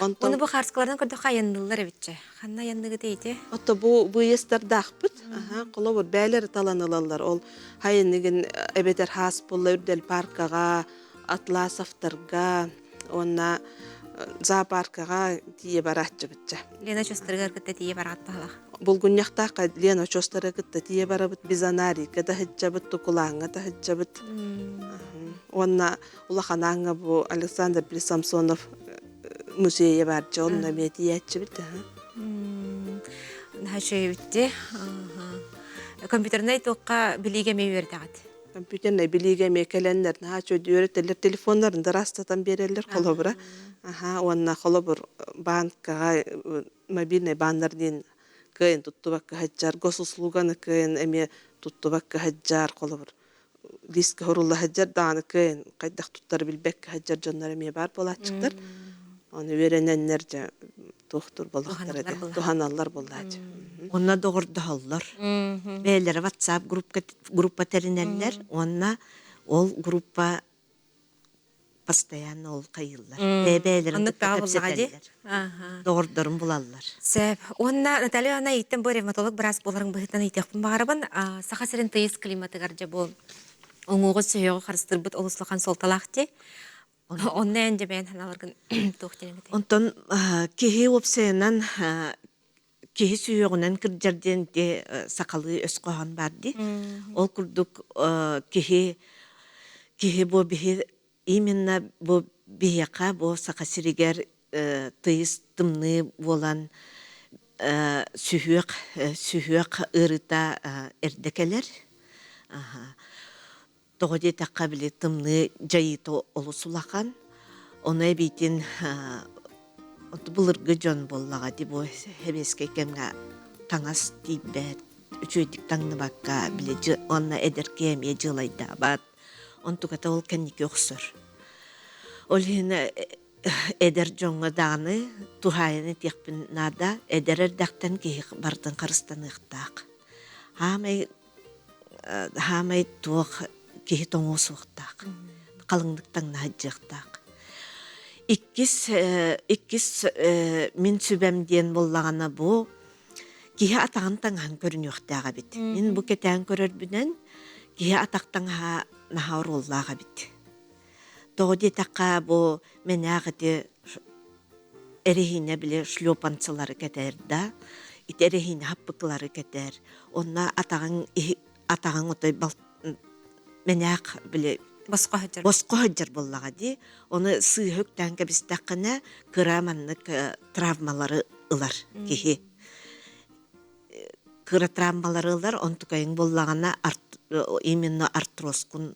Онтон Ону бу хаарскаларынан көрдөххө айанныыллар эбитчэ. Ханна айанныгыт ити? Ото бу выезддардаахпыт. Аха, холобур бээлэр талан ылаллар. Ол хайыныгын эбэтэр хаас буолла үрдэл паркаҕа, Атласовтарга уонна зоопаркаҕа тиийэ барааччыбытча. Лена очуостарыгар кытта тиийэ бараат баһылах. Булгунньахтаахха Лена очуостары кытта тиийэ барабыт, Бизонарийга да сылдьабыт, Тукулааҥҥа да сылдьабыт. Уонна улахан ааҥҥа бу Александр Самсонов музейа баар дьэ онно эмиэ тиийээччибит. Наһаа үчүгэй Компьютернай туохха билиигэ эмиэ үөрдэҕит? Компьютернай билиигэ эмиэ кэлэннэр наһаа үчүгэй үөрэтэллэр, телефоннарын да ыраастатан биэрэллэр холобура. Аха уонна холобур банкаҕа мобильный баннар диэн кыайан туттубакка сылдьар, госуслуганы кыайан эмиэ туттубакка сылдьар холобур лиискэ сурулла сылдьар даҕаны кыайан хайдах туттары билбэккэ сылдьар дьоннор эмиэ баар буолааччыктар. Ону үөрэнэннэр дьэ туохтуур буоллахтара дии, туһаналлар буоллааччы. Онно доҕордоһоллор. Бэйэлэрэ WhatsApp группа тэринэллэр уонна ол группа постоянно ол хайыыллар. Бэйэ-бэйэлэрин кытта кэпсэтэллэр. Доҕордорун булаллар. Сөп. Уонна Наталья Ивановна ииттэн бу ревматолог быраас буоларын быһыытынан ыйытыахпын баҕарабын. Саха сирин тыйыс климатыгар дьэ бу уҥуоҕу сүһүөҕү харыстыырбыт олус улахан суолталаах дии. Онно эн дьэ бэйэн санааларгын туох диэн этэй? Онтон киһи уопсайынан киһи сүһүөҕүнэн кырдьар диэн ити сахалыы өс хоһоон баар дии. Ол курдук киһи киһи бу биһи именно бу биһиэхэ бу Саха сиригэр тыйыс тымныы буолан сүһүөх сүһүөх ыарыыта эрдэ кэлэр. Тоҕо диэтэххэ, били тымныы дьайыыта олус улахан. Ону эбиитин былыргы дьон буоллаҕа дии бу сэбиэскэй кэмҥэ таҥас тиийбэт, үчүгэйдик таҥныбакка, били уонна эдэр киһи эмиэ дьыалайдаабат. Онтуката ол кэнники охсор. Ол иһин эдэр дьоҥҥо даҕаны туһаайан этиэхпин наада, эдэр эрдэхтэн киһи барытын харыстаныахтаах. Хаамай хаамай туох киһи тоҥуо суохтаах, халыҥнык таҥнаһадьыахтаах. Иккис, иккис мин сүбэм диэн буоллаҕына бу киһи атаҕын таҥаһын көрүнүөхтээх эбит. Мин бу кэтээн көрөрбүнэн киһи атах таҥаһа наһаа оруоллаах эбит. Тоҕо диэтэххэ бу мэнээх ити эрэһиинэ били шлепанцылары кэтэр да, ити эрэһиинэ хаппыкылары кэтэр. Онно атаҕыҥ атаҕыҥ отой мэнээх били босхо сылдьар босхо сылдьар буоллаҕа дии. Ону сыыһа үктээн кэбистэххинэ кыра маннык травмалары ылар киһи. Кыра травмалары ылар, онтукайыҥ буоллаҕына именно артроскун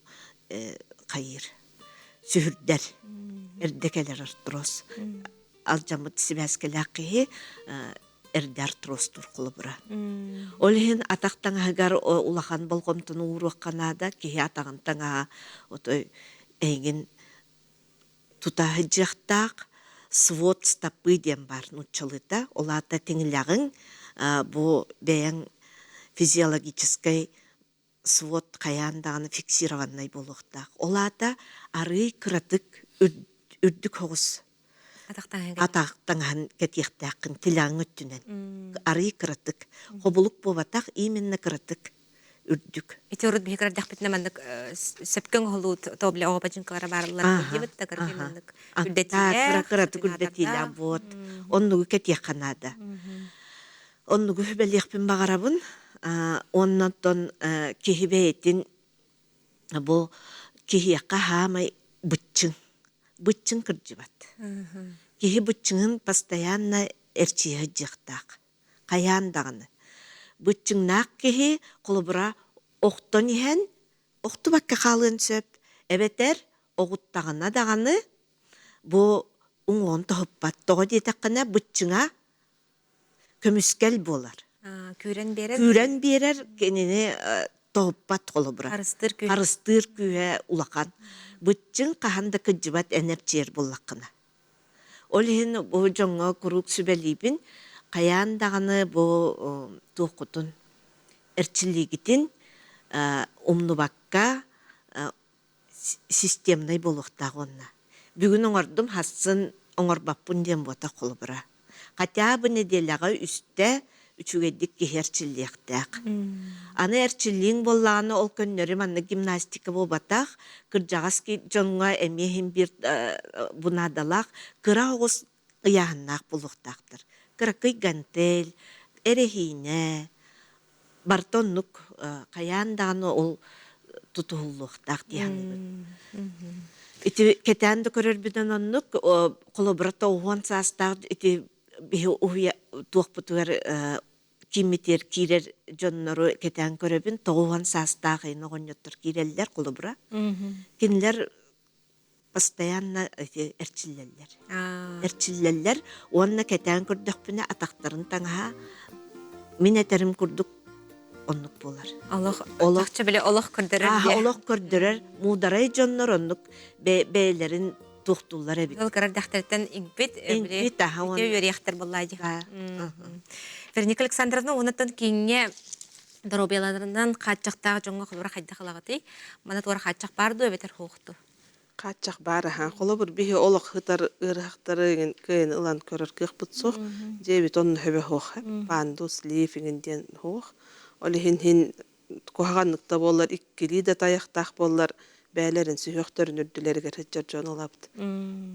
хайыыр, сүһүрдэр. Эрдэ кэлэр артроз. Алдьаммыт сибээскэлээх киһи эрдэ артрозтуур холобура. Ол иһин атах таҥаһыгар улахан болҕомтону ууруохха наада. Киһи атаҕын таҥаһа отой эйигин тута сылдьыахтаах свод стопы диэн баар нууччалыыта. Ол аата тиҥилэҕиҥ бу бэйэҥ физиологическай свод хайаан даҕаны фиксированнай буолуохтаах. Ол аата арыый кыратык үрдүк соҕус атах таҥаһын кэтиэхтээххин тилэҕиҥ өттүнэн. Арыый кыратык. Хобулук буолбатах, именно кыратык үрдүк. Ити урут биһи көрдөхпүтүнэ маннык сөпкө оҥоһулуу тобля оҕо бачыҥкалара баарылар диэбит да кыракый маннык үрдэтиилээх кыратык үрдэтиилээх вот оннугу кэтиэххэ наада. Оннугу сүбэлиэхпин баҕарабын. Оннотон киһи бэйэтин бу киһиэхэ хаамай быччыҥ. Быччыҥ кырдьыбат. Киһи быччыҥын постоянно эрчийэ сылдьыахтаах. Хайаан даҕаны. Быччыҥнаах киһи холобура охтон иһэн охтубакка хаалыан сөп эбэтэр оҕуттаҕына даҕаны бу уҥуоҕун тоһуппат. Тоҕо диэтэххинэ быччыҥа көмүскэл буолар. Күүрэн биэрэр? Күүрэн биэрэр кинини тоһуппат холобура. Харыстыыр күүһэ. Харыстыыр күүһэ улахан. Быччыҥ хаһан да кырдьыбат энэрчийэр буоллаххына. Ол иһин бу дьоҥҥо куруук сүбэлиибин, хайаан даҕаны бу туоххутун эрчиллиигитин умнубакка системнай буолуохтаах уонна бүгүн оҥордум хассын оҥорбоппун диэн буотах холобура. Хотя бы нэдиэлэҕэ үстэ үчүгэйдик киһи эрчиллиэхтээх. Аны эрчиллииҥ буоллаҕына ол көннөрү маннык гимнастика буолбатах, кырдьаҕас дьоҥҥо эмиэ иһин биир бу наадалаах кыра оҕус ыйааһыннаах буолуохтаахтар. Кыракый гантель, эрэһиинэ, барыта оннук хайаан даҕаны ол тутуһуллуохтаах дии саныыбын. Ити кэтээн да көрөрбүнэн оннук холобура тоҕуһуон саастаах ити биһи уһуйа туохпутугар киммитигэр киирэр дьоннору кэтээн көрөбүн тоҕуһуон саастаах ин оҕонньоттор киирэллэр холобура кинилэр постоянно эти эрчиллэллэр. Эрчиллэллэр уонна кэтээн көрдөхпүнэ атахтарын таҥаһа мин этэрим курдук оннук буолар. Олох олох били олох көрдөрөр. Олох көрдөрөр муударай дьоннор оннук бэйэлэрин туохтууллар эбит. Ол кырар дэхтэртэн иҥпит, иҥпит аха үөрүйэхтэр буоллаа дии. Вероника Александровна уоннаттан кииҥҥэ доруобуйаларынан хааччахтаах дьоҥҥо холобура хайдах ылаҕытый? Мана туора хааччах баар дуо эбэтэр суох дуо? Хааччах баар аһа. Холобур, биһи олох ытар ыарыһахтары иҥин кыайан ылан көрөр кыахпыт суох. Дьиэбит онно хөбө суох. Пандус, лифт иҥин диэн суох. Ол иһин иһин куһаҕаннык да буоллар, иккилии да тайахтаах буоллар, бэйэлэрин сүһүөхтэрин үрдүлэригэр сылдьар дьон ылабыт.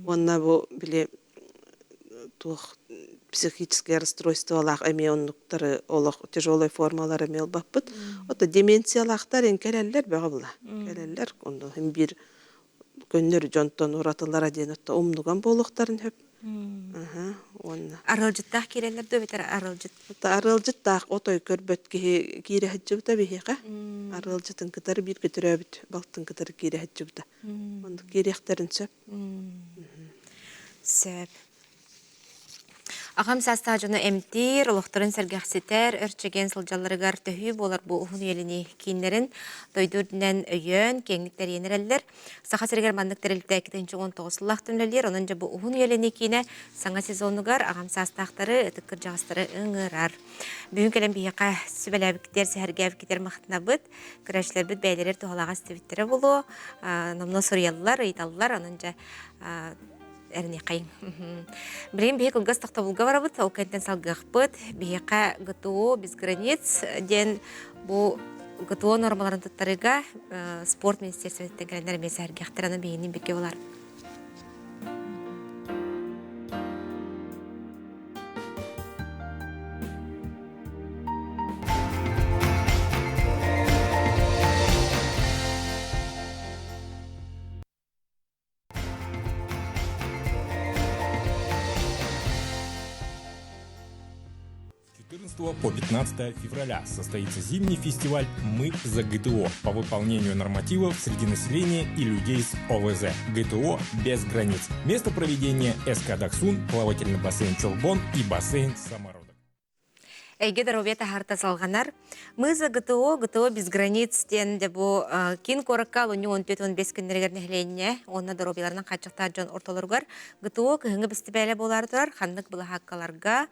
Уонна бу били туох психическое расстройстволаах эмиэ оннуктары олох тяжелой формалары эмиэ ылбаппыт. Ото деменциялаахтар ин кэлэллэр бөҕө була. Кэлэллэр онно иһин биир көннөрү дьонтон уратылара диэн отто умнуган буолуохтарын сөп. Аха, уонна Арыалдьыттаах киирэллэр дуо эбэтэр арыалдьыт? Арыалдьыттаах отой көрбөт киһи киирэ сылдьыбыта биһиэхэ. Арыалдьытын кытары бииргэ төрөөбүт балтын кытары киирэ сылдьыбыта. Оннук киириэхтэрин сөп. Сөп. Аҕам саастаах дьону эмтиир, олохторун сэргэхситэр, өр чэгиэн сылдьалларыгар төһүү буолар бу уһун үйэлэнии кииннэрин дойду үрдүнэн өйөөн, киэҥник тэрийэн эрэллэр. Саха сиригэр маннык тэрилтэ 2019 сыллаахтан үлэлиир, онон дьэ бу уһун үйэлэнии киинэ саҥа сезонугар аҕам саастаахтары, ытык кырдьаҕастары ыҥырар. Бүгүн кэлэн биһиэхэ сүбэлээбиккитигэр, сэһэргээбиккитигэр махтанабыт. Көрөөччүлэрбит бэйэлэригэр туһалаах истибиттэрэ буолуо. Номнуо суруйаллар, ыйыталлар, онон дьэ. Эрниэхэйиҥ. Билигин биһи кылгас тохтобулга барабыт, ол кэнтэн салгыахпыт. Биһиэхэ ГТО без границ диэн бу ГТО нормаларын туттарыыга спорт министерствотыттан кэлэннэр эмиэ сэһэргэхтэр, аны биһигини бикке болар. По 15 февраля состоится зимний фестиваль «Мы за ГТО» по выполнению нормативов среди населения и людей с ОВЗ. ГТО без границ. Место проведения СК «Даксун», плавательный бассейн «Чолбон» и бассейн «Самородок». Эйгэ доруобуйа таһаарта салҕанар. Мы за ГТО, ГТО без границ диэн дьэ бу киин куоракка олунньу 14-15 күннэригэр нэһилиэнньэ уонна доруобуйаларынан хааччахтаах дьон ортолоругар ГТО кыһыҥҥы бэстибээлэ буолаары турар. Ханнык былаһааккаларга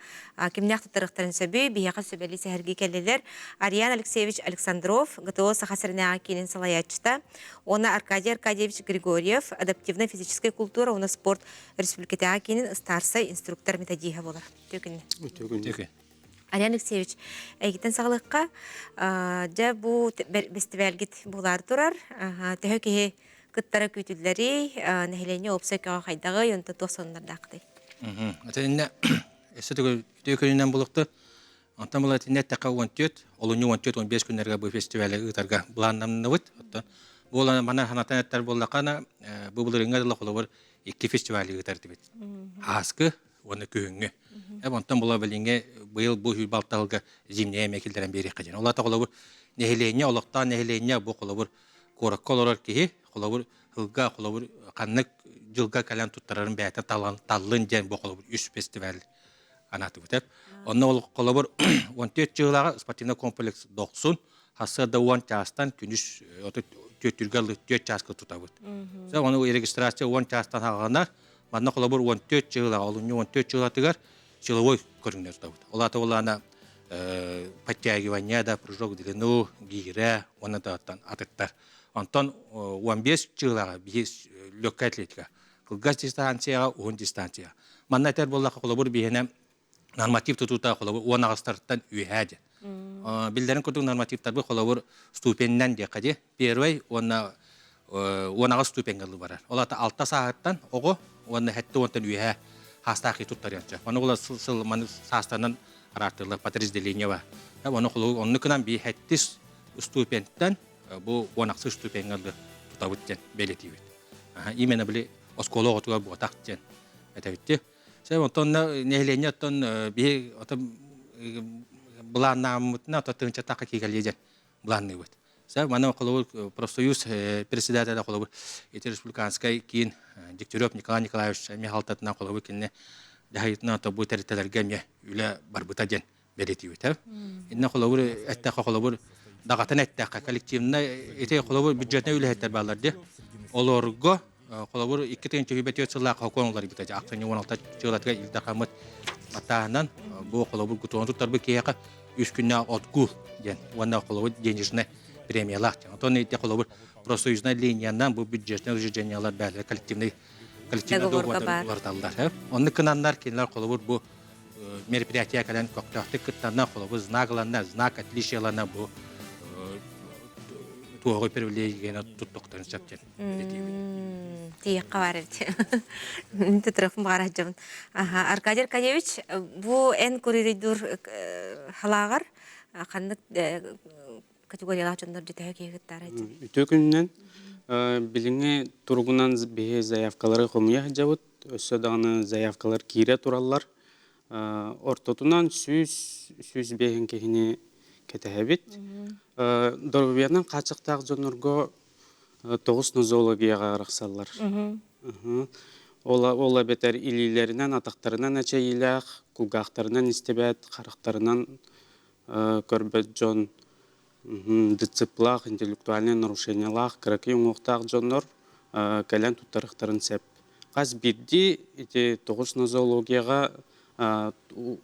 кимнээх туттарыахтарын сөбүй, биһиэхэ сүбэлии сэһэргии кэллилэр. Ариан Алексеевич Александров, ГТО Саха сиринээҕи киинин салайааччыта уонна Аркадий Аркадьевич Григорьев, адаптивнай физическэй культура уонна спорт республикатааҕы киинин ыстаарсай инструктор-методиһа буолар. Үтүө күн. Үтүө күн. Ариан Алексеевич, эйгиттэн саҕалыахха. Дьэ, бу бэстибээлгит буолаары турар. Төһө киһи кыттара күүтүллэрий, нэһилиэнньэ уопсай көҕө хайдаҕый, онто туох сонуннардаахтый? Итиннэ өссө үтүө күнүнэн булукту. Онтон була итиннэ эттэххэ 14, олунньу 14-15 күннэргэ бу фестивали ыытарга былааннанныбыт. Оттон бу мана санатан эттэр буоллаххына, бу былырыыҥҥа дылы холобур икки фестивали ыытар этибит. Ааскы уонна күһүҥҥү. Эб онтон була билиҥҥи быйыл бу сүүрбэ алта сылга зимняя эмиэ киллэрэн биэриэххэ диэн. Ол аата холобур нэһилиэнньэ олохтоох нэһилиэнньэ бу холобур куоракка олорор киһи холобур сылга холобур ханнык дьылга кэлэн туттарарын бэйэтэ талан таллын диэн бу холобур үс фестиваль анаатыбыт. Онно ол холобур 14 чыылааҕы спортивный комплекс дохсун сарсыарда 10 чаастан күнүс 34 4 чааска тутабыт. Ону регистрация 10 чаастан хаҕанар Манна холобур 14 чыылаҕа, олунньу 14 чыылатыгар силовой көрүҥнэр тутабыт. Ол аата буоллаҕына подтягивание да, прыжок в длину, гиирэ уонна да атыттар. Онтон 15 чыылаҕа биһи легкая атлетика. Кылгас дистанцияҕа, уһун дистанция. Манна этэр буоллахха, холобур биһиэнэ норматив тутуута холобур уон аҕыстартан үөһээ диэн. Биллэрин курдук нормативтарбыт холобур ступеньнэн диэххэ дии. Первый уонна 18 ступеньга барар. Ол аата алта сааһыттан оҕо уонна сэттэ уонтан үөһээ хаастаах киһи туттарыан сөп. Ону була сыл маны саастанан араартыыллар подразделение бар. Ону холобур оннук гынан би сэттис ступеньтэн бу уон ахсыс ступеньга тутабыт диэн бэлиэтиибит. Именно били оскуола оҕотугар буотах диэн этэбитти. Сэ онтон нэһилиэнньэ оттон биһи отон былааннааммытына ото тыынча тахха киигэлиэ диэн былаанныыбыт. Сэ маны холобур профсоюз председателя холобур ити республиканскай киин Дегтярев Николай Николаевич эмиэ халтатынан холобур кинини дьаһайытынан ото бу тэрилтэлэргэ эмиэ үлэ барбыта диэн бэлиэтиибит. Инна холобур эттэххэ холобур даҕатан эттэххэ коллективнай ити холобур бюджетнай үлэһиттэр бааллар дии. Олорго холобур 2024 сыллаах хокуон уларыйбыта ахсынньы 16 дьыалатыгар Ил Дархаммыт баттааһынан бу холобур гутуон туттарбыт киһиэхэ үс күннээх отгул диэн уонна холобур денежный премиялаах диэн. Онтон ити холобур профсоюзнай линиянан бу бюджетный учреждениялар бээлэр коллективный коллективный договордар уларыталлар. Оннук гынаннар кинилэр холобур бу мероприятие кэлэн көхтөөхтүк кыттанна, холобур знак ыланна, знак отличиялана бу туоҕу привилегияны туттуктарын сөп диэн Тиийэххэ баар эбит. Тутуруохпун баҕара сылдьабын. Аркадий Аркадьевич, бу эн куририйдуур халааҕар ханнык категориялаах дьоннор дьүтэһэ киһи кыттаара Үтүө күнүнэн билиҥҥи туругунан биһи заявкалары хомуйа сылдьабыт. Өссө даҕаны заявкалар киирэ тураллар. Ортотунан 100-105 киһини кэтэһэбит. Доруобуйанан хааччахтаах дьоннорго тоҕус нозологияҕа арахсаллар. Ол эбэтэр илиилэринэн, атахтарынан эчэйиилээх, кулгаахтарынан истибэт, харахтарынан көрбөт дьон ДЦП-лаах, интеллектуальнай нарушениелаах, кыракый уҥуохтаах дьоннор кэлэн туттарыахтарын сөп. Хас биирдии ити тоҕус нозологияҕа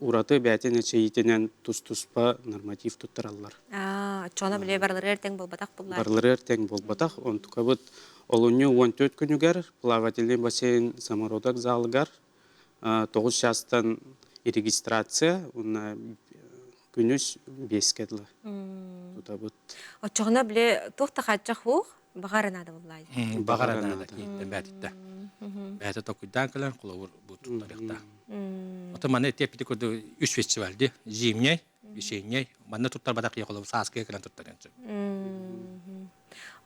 ураты бэйэтин эчэйиитинэн тус-туспа норматив туттараллар. Оччоҕуна били барыларыгар тэҥ буолбатах буллар. Барыларыгар тэҥ буолбатах. Онтукабыт Олунньу 14 күнүгэр плавательный бассейн Самородок залыгар 9 чаастан регистрация уонна күнүс 5-ке дылы тутабыт. Оччоҕуна били туох да хааччах суох, баҕар наада буллаай. Баҕар наада киһиттэн бээтиттэ. Бээтэ токуйдаан кэлэн холобур бу туттарыахтаах. Ото манна эти курдук үс фестиваль ди зимний, весенний. Манна туттарбатах киһи холобур сааскыга кэлэн туттарыан сөп.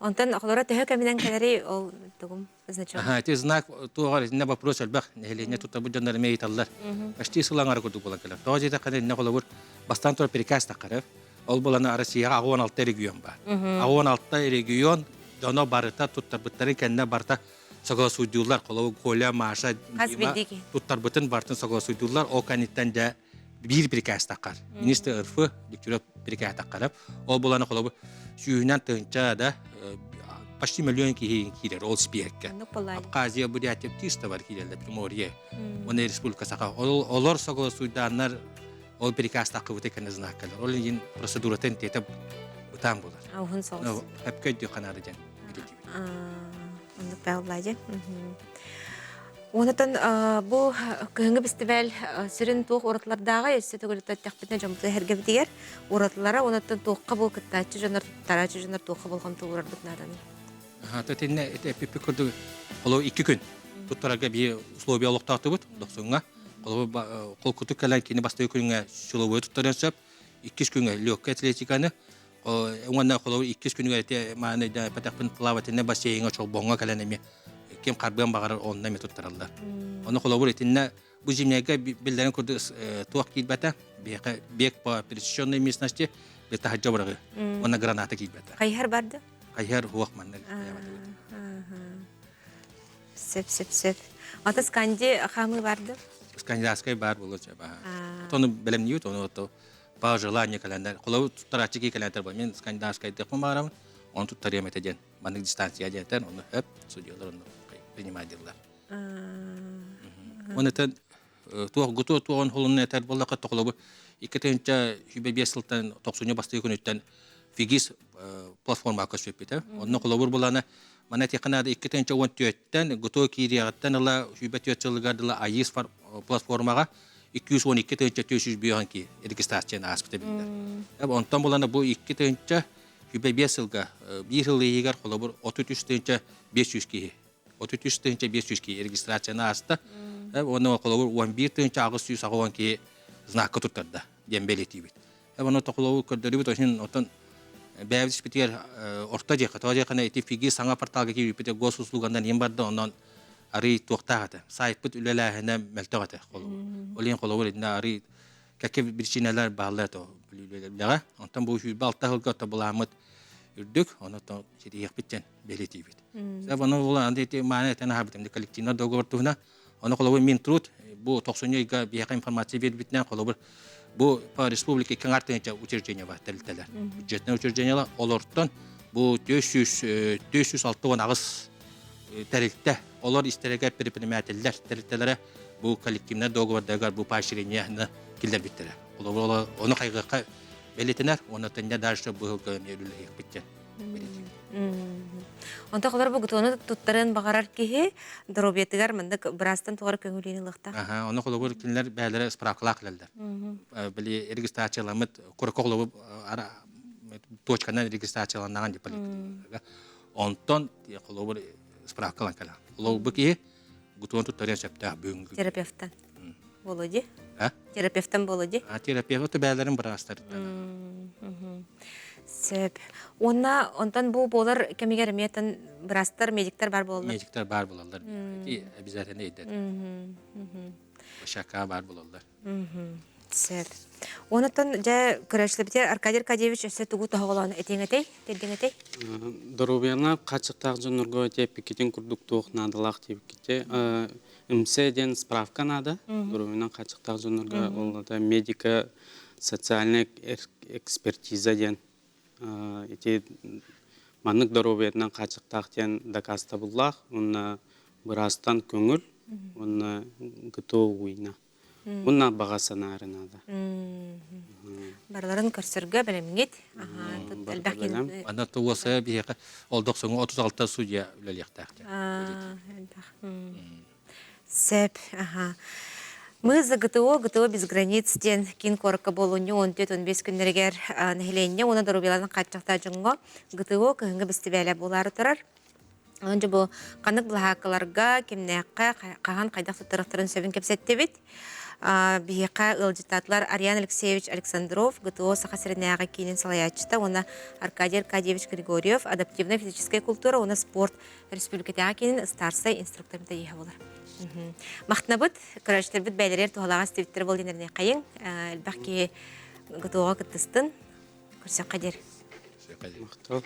Онтон оҕолоро төһө кэминэн кэлэрий ол тугум значок? Аха, ити знак туоҕар итиннэ вопрос элбэх нэһилиэнньэ туттарбыт дьоннор эмиэ ыйыталлар. Почти сыл аҥара курдук буолан кэлэр. Тоҕо диэтэххинэ иннэ холобур бастаан турар приказ таххарар. Ол буолан Россияҕа 16 регион баар. 16 регион дьоно барыта туттарбыттарын кэннэ барыта согласуйдууллар. Холобур Коля, Маша, Дима туттарбытын барытын согласуйдууллар. Ол кэнниттэн дьэ биир приказ таххар. Министр РФ Дегтярев приказ таххарап. Ол буланы холобур сүүһүнэн тыһынча да почти миллион киһи киирэр ол спиэккэ. Абхазия, Бурятия 300 бар киирэллэр Приморье. Оны республика Саха. Олор согласуйдааннар ол приказ таххыбыты кэннэ знаккалар. Ол иһин процедуратын тиэтэ бытаан буолар. Уһун соҕус. Эпкэ өйдүү ханаады дьэн билетибит. Оннук бааллаадьа. Онтон бу кыһыҥҥы бэстибээл сүрүн туох уратылардааҕый өссө төгүлүттэттэхпитинэ дьоммутугар эһэргэбитигэр уратылара онтон туохха бу кыттааччы дьоннор туттарааччы дьоннор туохха болҕомто уурарбыт нааданый? Итиннэ эппиппит курдук холобур икки күн туттарарга биир условия олохтоотубут дохсуҥҥа холобур холкутук кэлэн кини бастакы күҥҥэ силовой туттарыан сөп иккис күҥҥэ легкая атлетиканы уонна холобур иккис күнүгэр ити мааны патахпын плавательнай бассейҥа чолбоҥҥо кэлэн эмиэ ким харбыан баҕарар онно эмиэ туттараллар. Ону холобур итиннэ бу зимняйга биллэрин курдук туох киирбэтэ биһиэхэ бег по пересеченной местности таһырдьа быраҕыы уонна граната киирбэтэ. Хайыһар барды? Хайыһар хуох манна Сөп, сөп, сөп. Ата сканди хаамыы барды? Скандинавскай бар боло Тону бэлэмниют, ону по желанию кэлэннэр холобур туттарааччы кии кэлэнтэр бу мен скандинавскайдыахпын баҕарабын ону туттарыам этэ диэн маннык дистанция диэнтэн ону хөп судьялар ону принимайдыыллар Оны этэн туох гутуо туоҕун холунна этэр буоллахха холобур 2005 сылтан тохсунньу бастакы күнүттэн ФИГИС платформаҕа көспүппүтэ. Онно холобур булана мана этиэххэ наада 2014-тэн ГТО киириэҕиттэн ыла 24 сылыгар дылы АИС платформаҕа 212 тыһыынча 405 киһи регистрацияны ааспыта биллэр. Онтон булана бу 2 тыһыынча 25 сылга биир сыл иһигэр холобур 33 тыһыынча 500 киһи 33 тыһыынча 500 киһи регистрацияны ааста. Уонна холобур 11 тыһыынча 880 киһи знакка туттарда диэн бэлиэтиибит. Ону тохолобу көрдөрүбүт оһин отон бэйэбит испитигэр орто дьиэхэ тоҕо диэххинэ ити ФИГИ саҥа порталга киирбиппит госуслуганан иһин барда онон арый туохтаах этэ сайтпыт үлэлээһинэ мөлтөх этэ холобур ол иһин холобур итиннэ арый кэккэ биричиинэлэр бааллар этэ үлэҕэ онтон бу 26 сылга ото былааммыт үрдүк ону ситиһиэхпит диэн бэлиэтиибит ону була ити мааны этэн аһарбытым коллективный договор туһуна Ону холобур Минтруд бу тохсунньу ыйга биһиэхэ информация биэрбитинэн холобур бу по республике икки аҥаар учреждение бар тэрилтэлэр. Бюджетнай учреждениелар олортон бу 468 тэрилтэ олор истэригэр предпринимателлэр тэрилтэлэрэ бу коллективнай договордарыгар бу поощрениены киллэрбиттэрэ. Холобур ону хайгыахха бэлиэтэнэр уонна тэннэ дальше быһылга эмиэ үлэлэһиэхпит диэн Онто холор бу гутуону туттарыан баҕарар киһи доруобуйатыгар маннык быраастан тугар көҥүлүн ылыахтаах. Аха, ону холобур кинилэр бэйэлэрэ справкалаах кэлэллэр. Били регистрацияламмыт куракка холобур точканан регистрацияланнаҕын деп политика. Онтон холобур справкалан кэлэн. Холобур бу киһи гутуон туттарыан сөптөөх бүгүҥҥү. Терапевтан. Володи. А? Терапевтан Володи. А терапевт бэйэлэрин быраастарыттан. Сөп. Уонна онтон бу буолар кэмигэр эмиэ быраастар, медиктар бар буолаллар. Медиктар бар буолаллар. Ити обязательно идет. Площадка бар буолаллар. Сөп. Онтон дьэ көрөөччүлэрбитигэр Аркадий Аркадьевич өссө тугу тоһоҕолоон этиэҥ этэй, тиэрдиэҥ этэй? Доруобуйаны хааччахтаах дьоннорго тиэппиккитин курдук туох наадалаах диэбикките МС диэн справка наада. Доруобуйанан хааччахтаах дьоннорго ол это медико социальная экспертиза диэн ити маннык доруобуйатынан хааччахтаах диэн дакаастабыллаах уонна быраастан көҥүл уонна ГТО уйна. Уонна баҕа санаары наада. Барыларын көрсөргө бэлэмҥит. Элбэх Аны туоса биһиэхэ олдох соҥу 36 судья үлэлиэхтээх. Элбэх. Сөп. Аха. Мы за ГТО, ГТО без границ диэн киин куоракка буолунньу 14-15 күннэригэр нэһилиэнньэ уонна доруобуйаларын хааччахтаах дьоҥҥо ГТО кыһыҥҥы бэстибээлэ буолаары турар. Онон дьэ бу ханнык былаһааккаларга, кимнээххэ, хаһан хайдах туттарыахтарын сөбүн кэпсэттибит. Биһиэхэ ыалдьыттаатылар Ариан Алексеевич Александров, ГТО Саха сиринээҕи киинин салайааччыта уонна Аркадий Аркадьевич Григорьев, адаптивнай физическэй култуура уонна спорт республикатааҕы киинин ыстаарсай инструктор методиһа буолар. Махтанабыт, көрөөччүлэрбит бэйэлэригэр туһалаах истибиттэрэ буол диэн хайыҥ. Элбэх киһи ГТО-ҕа кыттыстын. Көрсөххө диэри. Махтал.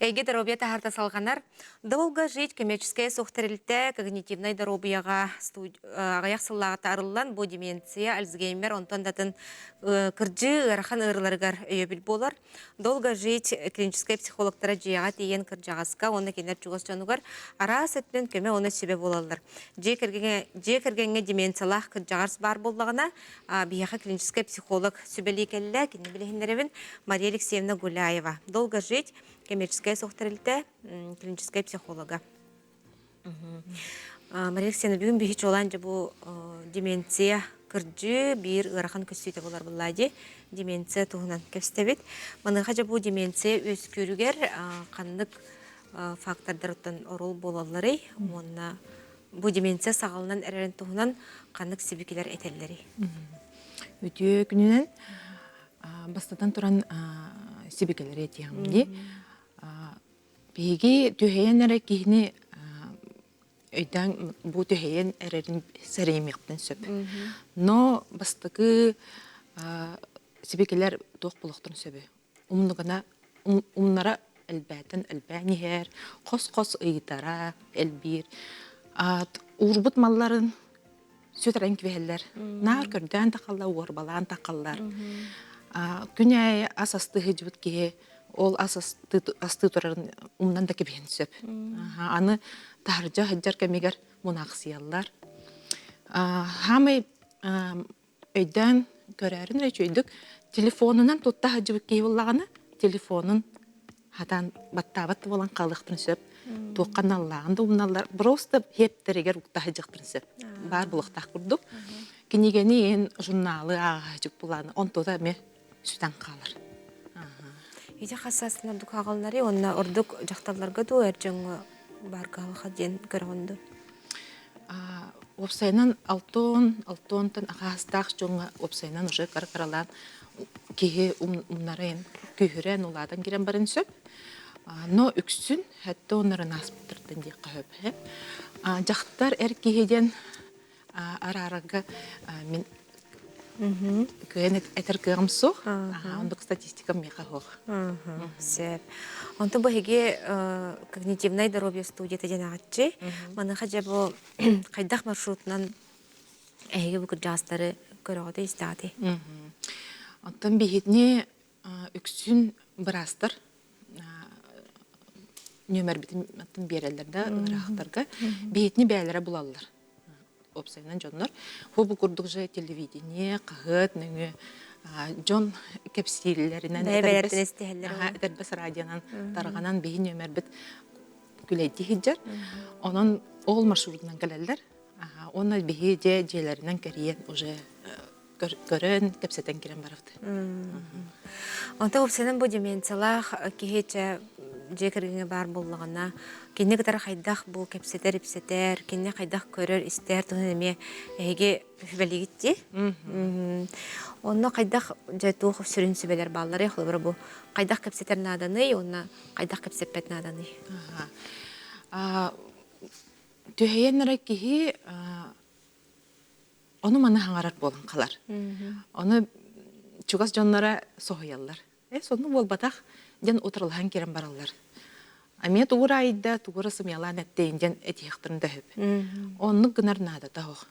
Эйгэ доруобуйа таһаарта салҕанар. Долго жить коммерческая суох тэрилтэ когнитивнай доруобуйаҕа аҕыйах сыллааҕыта арыллан бу деменция, Альцгеймер онтон да атын кырдьыы ыарахан ыарыыларыгар өйөбүл буолар. Долго жить клиническэй психологтара дьиэҕэ тиийэн кырдьаҕаска уонна кинилэр чугас дьонугар араас өттүнэн көмө уонна сүбэ буолаллар. Дьиэ кэргэҥҥэ, дьиэ кэргэҥҥэ деменциялаах кырдьаҕас баар буоллаҕына, биһиэхэ клиническэй психолог сүбэлии кэллэ. Кинини билиһиннэрэбин Мария Алексеевна Гуляева. Долго жить коммерческая суох тэрилтэ клиническэй психолога. Мария Алексеевна, бүгүн биһи чуолаан дьэ бу деменция кырдьыы биир ыарахан көстүүтэ буолар буоллаа дии. Деменция туһунан кэпсэтэбит. Маныаха дьэ бу деменция үөскүүрүгэр ханнык фактордарыттан оруол буолалларый уонна бу деменция саҕаланан эрэрин туһунан ханнык сибикилэр этэллэрий? Үтүө күнүнэн бастатан туран сибикилэри этиэҕим дии. Биһиги түһэйэн эрэ киһини өйдөөн бу түһэйэн эрэрин сэрэйимиэхпин сөп. Но бастакы сибикилэр туох буолуохтарын сөбүй? Умнугана умнара элбээтэн элбээн иһэр, хос-хос ыйытара элбиир. Уурбут малларын сүтэрэн кэбиһэллэр. Наар көрдөөн тахаллар, уорбалаан тахаллар. Күн аайы ас астыы сылдьыбыт киһи ол ас астыы турарын умнан да кэбиһиэн сөп. Аны таһырдьа сылдьар кэмигэр мунаахсыйаллар. Хаамай өйдөөн көрөөрүн эрэ үчүгэйдик телефонунан тутта сылдьыбыт киһи буоллаҕына телефонун хатаан баттаабат да буолан хаалыахтарын сөп туохха аналлааҕын да умналлар просто хиэптэригэр укта сылдьыахтарын сөп баар буолуохтаах курдук кинигэни иһин журналы ааҕа сылдьыбыт буоллаҕына онтута эмиэ сүтэн хаалар. Ити хас саасын ордук ааҕалларый уонна ордук дьахталларга дуу эр дьоҥҥо баар кыһалҕа диэн көрөҕүн дуу? Уопсайынан алтон, алтонтан аҕаастаах дьоҥҥо уопсайынан уже кыра-кыралаан. Киһи умнарын күүһүрэн улаатан киирэн баран сөп. Но үксүн хэтте оннарын ааспыттартан диэххэ сөп. Дьахтар эр киһи диэн араарарга мин кыайан этэр кыаҕым суох. Оннук статистикам миэхэ суох. Сөп. Онтон бу эһиги когнитивнай здоровье студията диэн аҕаччы. Маныаха дьэ бу хайдах маршрутунан эһиги бу кырдьаҕастары көрөҕүтүй истэҕитий? Оттон биһигини үксүн быраастар нүөмэрбитин биэрэллэр да ыарахаттарга биһитини бэйэлэрэ булаллар уопсайынан дьоннор бу бу курдук же телевидение хаһыат нөҥүө дьон кэпсииллэринэн этэрбэс радионан тарҕанан биһи нүөмэрбит күлэйдии сылдьар онон ол маршрутунан кэлэллэр уонна биһи дьэ дьиэлэринэн кэрийэн уже көрөн кэпсэтэн кирэн барабыт. Онто уопсайынан бу деменциялаах киһи чэ дьиэ кэргэҥҥэ баар буоллаҕына, кинини кытары хайдах бу кэпсэтэр-ипсэтэр, кинини хайдах көрөр-истэр туһунан эмиэ эһиги сүбэлиигит дии. Онно хайдах дьэ туох сүрүн сүбэлэр баалларый? Холобура бу хайдах кэпсэтэр нааданый уонна хайдах кэпсэппэт нааданый? Түһэйэн эрэ киһи ону-маны хаҥарар буолан халар. Ону чугас дьонноро соһуйаллар. Э, сонно буолбатах диэн утарылаһан киирэн бараллар. Эмиэ тугура айда, тугура сымыйалаан эттейин диэн этиэхтэрин да сөп. Оннук гынар наадата суох.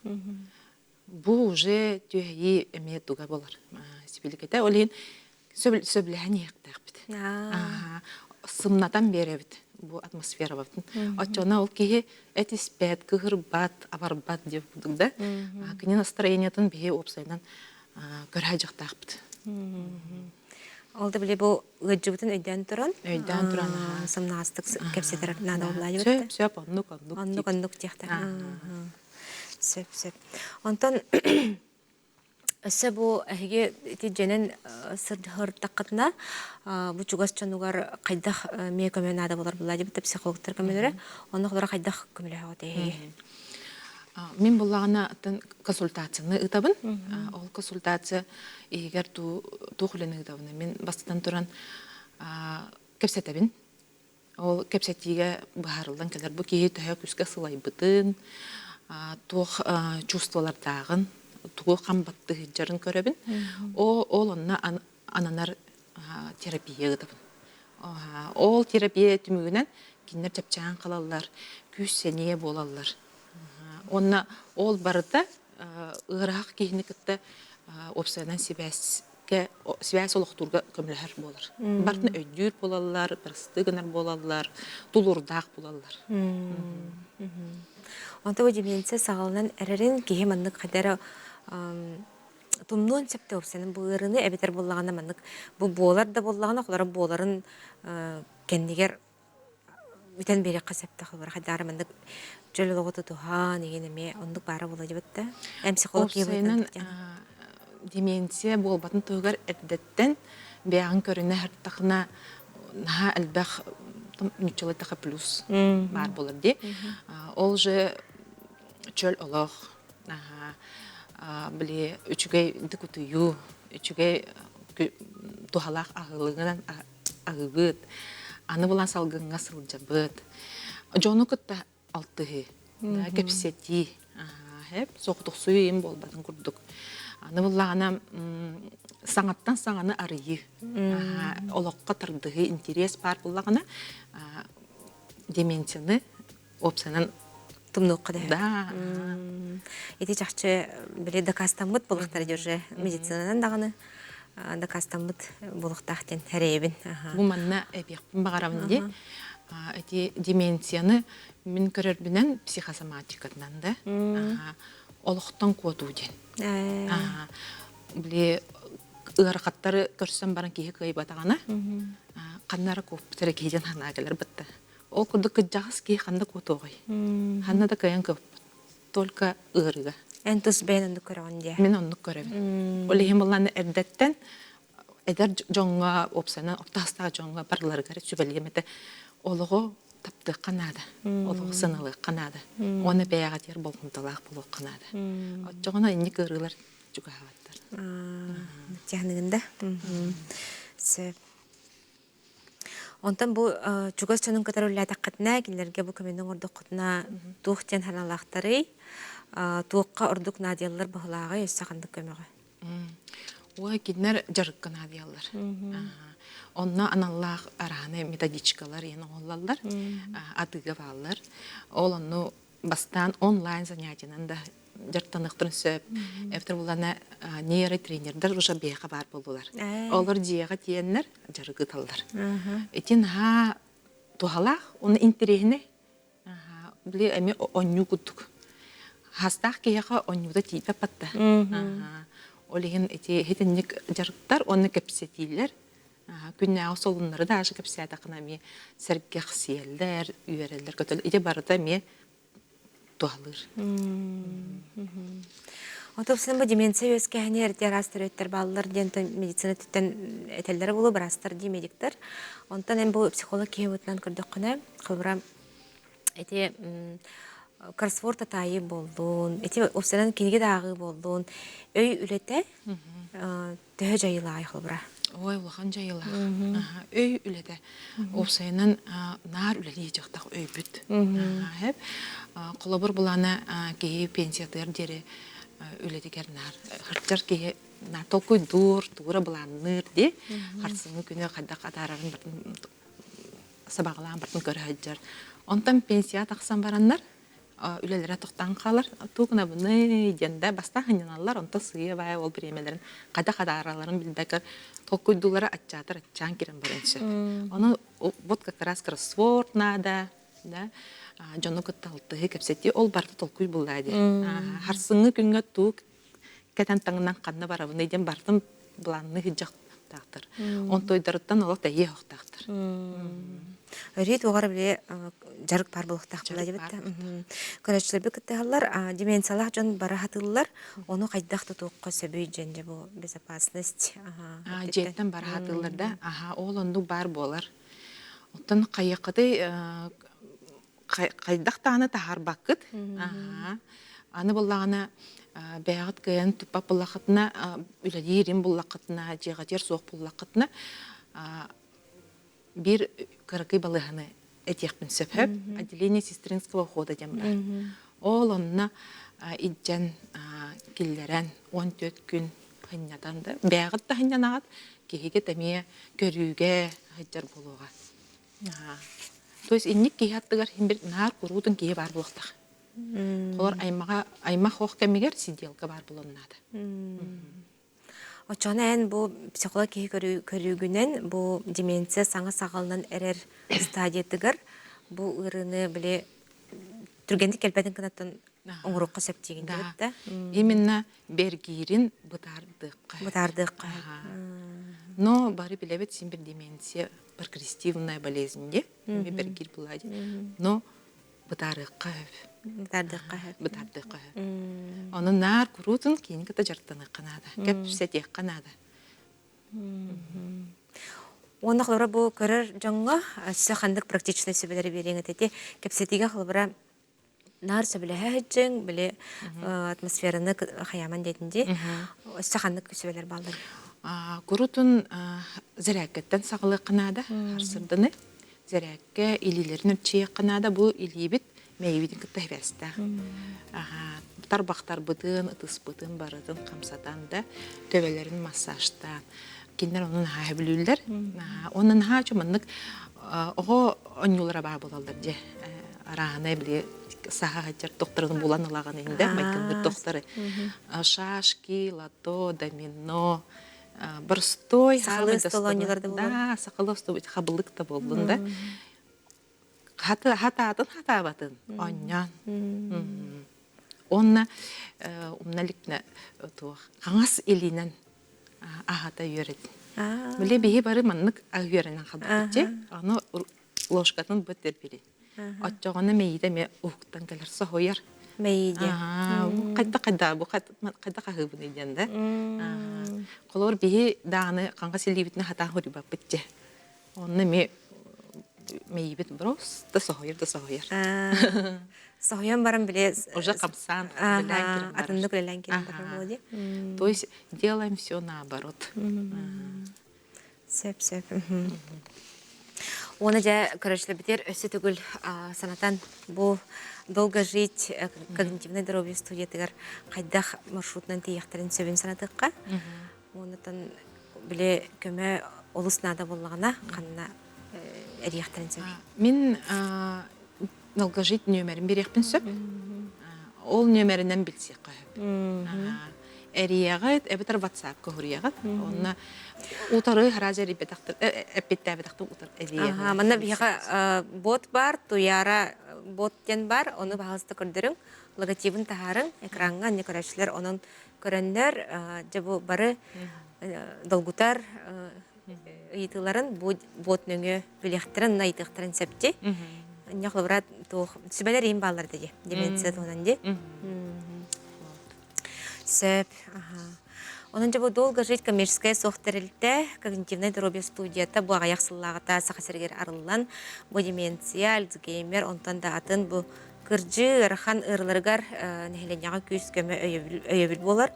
Бу уже түһэйии эмиэ туга болар. Сибиликэтэ ол иһин сөбүлэһэн иһиэхтээхпит. Сымнатан биэрэбит бу атмосферабытын. Оччоҕуна ол киһи эт испэт, кыһырбат, абарбат диэн курдук да. Кини настроениетын биһи уопсайынан көрө дьахтаахпыт. Ол да били бу ыалдьыбытын өйдөөн туран, өйдөөн туран сымнаҕастык кэпсэтэр наада буолла. Сөп, сөп, оннук, оннук. Оннук, оннук диэхтэр. Сөп, сөп. Онтон Өссө бу эһиги ити дьэнэн сырдьыһырдаххытына бу чугас дьонугар хайдах эмиэ көмө наада буолар буолла диэбит психологтар көмөлөрө. Онно холоро хайдах көмөлөһөҕүт эһиги? Мин буллаҕына атын консультацияны ыытабын. Ол консультация иһигэр туох үлэни ыытабын? Мин бастатан туран кэпсэтэбин. Ол кэпсэтиигэ быһаарыллан кэлэр бу киһи төһө күүскэ сылайбытын, туох чувстволардааҕын, тугу хам баттыһыдьарын көрөбүн. Ол онно ананар терапия ыытабын. Ол терапия түмүгүнэн кинилэр чэпчээн халаллар, күүс-сэниэ буолаллар. Уонна ол барыта ыараах киһини кытта уопсайынан сибээс связь олохтуурга көмөлөһөр буолар. Бартын өйдүүр буолаллар, бырастыы гынар буолаллар, тулуурдаах буолаллар. Онто бу деменция саҕаланан эрэрин киһи маннык хайдара тумнуон сөптөөх уопсайынан бу ыарыыны эбэтэр буоллаҕына маннык бу буолар да буоллаҕына холоро буоларын кэннигэр бүтэн биэриэххэ сөптөөх холобура хайдаары маннык чөл олоҕу тутуһан игин эмиэ оннук баара буолуо дьэбит да эн психолог Уопсайынан деменция буолбатын туһугар эрдэттэн бэйэҕин көрүнэ сырыттахына наһаа элбэх нууччалыы эттэххэ плюс баар буолар дии. Ол же чөл олох били үчүгэй дыкутуйуу үчүгэй туһалаах аһылыгынан аһыыбыт, аны булан салгыҥҥа сылдьабыт. Дьону кытта алтыһыы, кэпсэтии, соҕотохсуйуу им буолбатын курдук. Аны буллаҕына саҥаттан саҥаны арыйыы, олоххо тардыһыы, интерес баар буоллаҕына деменцияны уопсайынан тумнуохха да. Ити чахчы били дакаастаммыт буолуохтара уже медицинанан даҕаны дакаастаммыт буолуохтаах диэн эрэйэбин. Бу манна эбиэхпин баҕарабын дии. Ити деменцияны мин көрөрбүнэн психосоматикатынан да олохтон куотуу диэн. Били ыарахаттары көрсөн баран киһи кыайбатаҕына ханна эрэ куоппут эрэ киһи диэн санаа кэлэр бытта. Ол курдук кырдьаҕас киһи ханна куотуоҕуй? Ханна да кыайан кыаппат. Только ыарыыга. Эн тус бэйэн оннук көрөҕүн дии. Мин оннук көрөбүн. Ол иһин буллааны эрдэттэн эдэр дьоҥҥо, уопсайынан орто саастаах дьоҥҥо барыларыгар сүбэлиэм этэ. Олоҕу таптыахха наада, олоҕу сыаналыахха наада. Уонна бэйэҕитигэр болҕомтолоох буолуохха наада. Оччоҕуна инник ыарыылар чугаһаабаттар. тиһаныгын да. Сөп. Онтон бу чугас дьонун кытары үлэлээтэххитинэ, кинилэргэ бу көмөнү оҥордоххутуна туох диэн санаалаахтарый? Туохха ордук наадыйаллар быһылааҕый өссө ханнык көмөҕө? Ой, кинилэр дьарыкка наадыйаллар. Онно аналлаах арааны методичкалар иһин оҥоһуллаллар, атыыга бааллар. Ол онну бастаан онлайн занятиенан да дьарыктаныахтарын сөп. Эбэтэр буллана нейротренердэр уже биһиэхэ баар буоллулар. Олор дьиэҕэ тиийэннэр дьарык ыыталлар. Ити наһаа туһалаах, уонна интэриэһинэй. Били эмиэ онньуу курдук. Хастаах киһиэхэ онньуута тиийбэт батта. Ол иһин ити итинник дьарыктар уонна кэпсэтиилэр күннээҕи солуннары даже кэпсээтэххинэ эмиэ сэргэхсийэллэр, үөрэллэр, көтөллөр. Ити барыта эмиэ туһалыыр. Отопсунан бу деменция үөскээһини эрдэ араас төрүөттэр бааллар диэн медицина өттүттэн этэллэрэ буолуо быраастар дии медиктэр. Онтон эн бу психолог киһи быһыытынан көрдөххүнэ, холобура ити кроссворд атаайыы буоллун, ити уопсайынан кинигэ да ааҕыы буоллун, өй үлэтэ төһө дьайыылааҕый холобура? Ой, улахан дьайыылаах. Өй үлэтэ. Уопсайынан наар үлэлии дьахтах өйбүт. Хэп. Холобур булана киһи пенсиятыгар диэри үлэтигэр наар хардьар киһи наар толкуйдуур, тугура былаанныыр дии. Харсыҥҥы күнү хайдах атаарарын бартын сабаҕалаан бартын көрө сылдьар. Онтон пенсия тахсан бараннар үлэлэрэ тохтоон хаалар. Туох гынабыный диэн да бастаан сынньаналлар, онтон сыыйа-баайа ол бириэмэлэрин хайдах атааралларын билбэккэ толкуйдуулара аччаатар аччаан киирэн баран сөп. Ону вот как раз кроссворд надо, да, дьону кытта алтыһыы, кэпсэтии, ол барыта толкуй буллаа дии. Харсыҥҥы күҥҥэ тугу кэтэн таҥнан ханна барабыный диэн барытын былаанныы сылдьахтаахтар. Онтуойдарыттан олох тэйиэ суохтаахтар. Өрүү туоҕар били дьарык баар буолуохтаах буолла дебит. Көрөөччүлэрбит кыттыһаллар, деменциялаах дьон бара хатыыллар, ону хайдах тутуохха сөбүй дьэн дьэ бу безопасность. Дьиэттэн бара хатыыллар да, аха ол оннук баар буолар. Оттон хайыаххытый хайдах даҕаны таһаарбаккыт. Аны буоллаҕына бэйэҕит кыайан туппат буоллаххытына, үлэлиирин буллаххытына, дьиэҕитигэр суох буллаххытына, биир кыракый балыыһаны этиэхпин сөп. Отделение сестринского ухода диэн баар. Ол онно илдьэн киллэрэн 14 күн сынньатан да, бэйэҕит да сынньанаҕыт, киһигит эмиэ көрүүгэ сылдьар буолуоҕа. То есть инник киһи аттыгар син бир наар куруутун киһи баар буолуохтаах. Холор аймаҕа аймах ох кэмигэр сиделка баар буолуон наада. Оччоҕуна эн бу психолог киһи көрүүгүнэн бу деменция саҥа саҕаланан эрэр стадиятыгар бу ыарыыны били түргэнник кэлбэтин гынаттан оҥоруохха сөп диигин Да. да? Именно бэргиирин бытаардыахха. Бытаардыахха. Но бары билэбит син бир деменция прогрессивная болезнь де бэргиир буолаа Но бытаарыахха сөп. Бытаардыахха сөп. Бытаардыахха сөп. Ону наар куруутун киин кытта дьарыктаныахха наада. Кэпсэтиэххэ наада. Уонна холобура бу көрөр дьоҥҥо өссө ханнык практичнай сүбэлэри биэриэҥ этэй? Кэпсэтиигэ холобура наар сөбүлэһэ сылдьыҥ, били атмосфераны хайааман диэтин дии. Өссө ханнык сүбэлэр бааллар? Курутун зэрээккэттэн саҕалыахха наада, харсырданы. Зэрээккэ илиилэрин өпчийиэххэ наада. Бу илиибит мэйибитин кытта сибээстээх. Тарбахтарбытын, ытыспытын барытын хамсатан да төбөлөрүн массажтаан. Кинилэр ону наһаа сөбүлүүллэр. Уонна наһаа үчүгэй маннык оҕо оонньуулара баар буолаллар дьэ. Арааһынай били саха сылдьар докторын булан ылаҕын инде майгынныыр докторы. Шашки, лото, домино, боростой Сахалыы остуол оонньуулара да буолар. Да, сахалыы остуол хабылык да буоллун да. Хатаатын хатаабатын оонньоон. Уонна умна иликпинэ туох хаҥас илиинэн аһата үөрэтин. Били биһи бары маннык үөрэнэн халбыт дьэ. Аны ложкатын быт били. Оччоҕуна мэйиитэ эмиэ уһуктан кэлэр соһуйар. Мэйиидэ. Хайда хайда бу хайда хаһыыбыный диэн да. Холобур биһи даҕаны хаҥас илиибитинэн хатаан хоруйбаппыт дьэ. Онно эмиэ мэйиибит просто соһуйар да соһуйар. Соһуйан баран били Уже хамсаан үлэлээн киирэн барар. Атыннык үлэлээн киирэн барар буолуо дии. То есть делаем все наоборот. Сөп, сөп. Уонна дьэ көрөөччүлэрбитигэр өссө төгүл санатан бу долго жить когнитивное здоровье студиятыгар хайдах маршрутунан тиийиэхтэрин сөбүн санатыахха. Уоннатан били көмө олус наада буоллаҕына ханна эриэхтэрин сөбүй? Мин долго жить нүөмэрин бириэхпин сөп. Ол нүөмэринэн билсиэххэ сөп. Эрийэҕит, эбэтэр WhatsApp-ка суруйаҕыт. Онно утары хараажа эрийбэтэхтэр, эппиттээбэтэхтэр утары эрийэҕит. Манна биһиэхэ бот бар, Туяра бот диэн бар, ону баһаалыста көрдөрүҥ, логотибын таһаарыҥ, экраҥҥа анньа көрөөччүлэр онон көрөннөр, дьэ бу бары долгутар ыйытыыларын бу бот нөҥүө билиэхтэрин, ыйытыахтарын сөп дии. Инньэ холобура туох сүбэлэр иин бааллар дии, деменция туһунан дии. Сөп. Онон дьэ бу долго жить коммерческая суох тэрилтэ когнитивнай здоровье студията бу аҕыйах сыллааҕыта Саха сиригэр арыллан, бу деменция, Альцгеймер, онтон да атын бу кырдьыы ыарахан ыарыыларыгар нэһилиэнньэҕэ күүс-көмө өйөбүл буолар.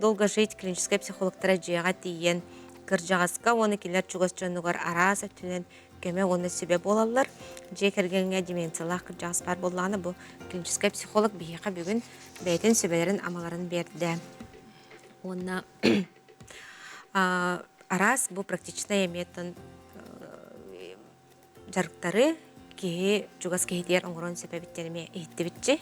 Долго жить клиническэй психологтара дьиэҕэ тиийэн кырдьаҕаска уонна кинилэр чугас дьонугар араас өттүнэн көмө уонна сүбэ буолаллар. Дьиэ кэргэҥҥэ деменциялаах кырдьаҕас баар буоллаҕына, бу клиническэй психолог биһиэхэ бүгүн бэйэтин сүбэлэрин-амаларын биэрдэ. Уонна араас бу практичнай эмиэ дьарыктары киһи чугас киһитигэр оҥорон сөп эбит диэн эмиэ иһиттибитчи.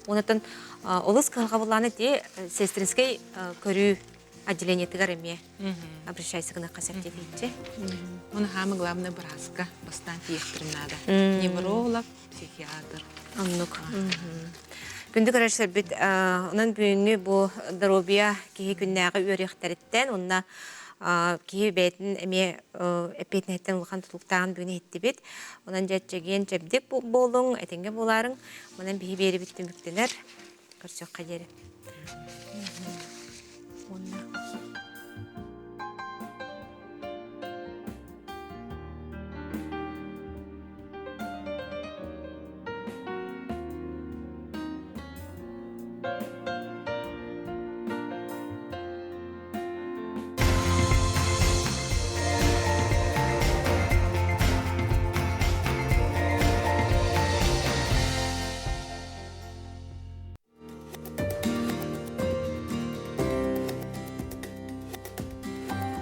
Онтон олус кыһалҕабыллаан ити сестринскэй көрүү отделениетыгар эмиэ обращайся гыныахха сөп диэбитчи. Оны самое главное бырааска бастаан тиийэхтэрин наада. Невролог, психиатр. Оннук. Күндү көрөөччүлэрбит, онон бүгүҥҥү бу доруобуйа киһи күннээҕи үөрүйэхтэриттэн уонна киһи бэйэтин эмиэ эппиэтинэһиттэн улахан тутулуктааҕын бүгүн иһиттибит. Онон дьэ чэгиэн чэбдик буолуҥ, этэҥҥэ буолаарыҥ. Онон биһи биэрибит түмүктэнэр. Көрсүөххэ диэри. Уонна.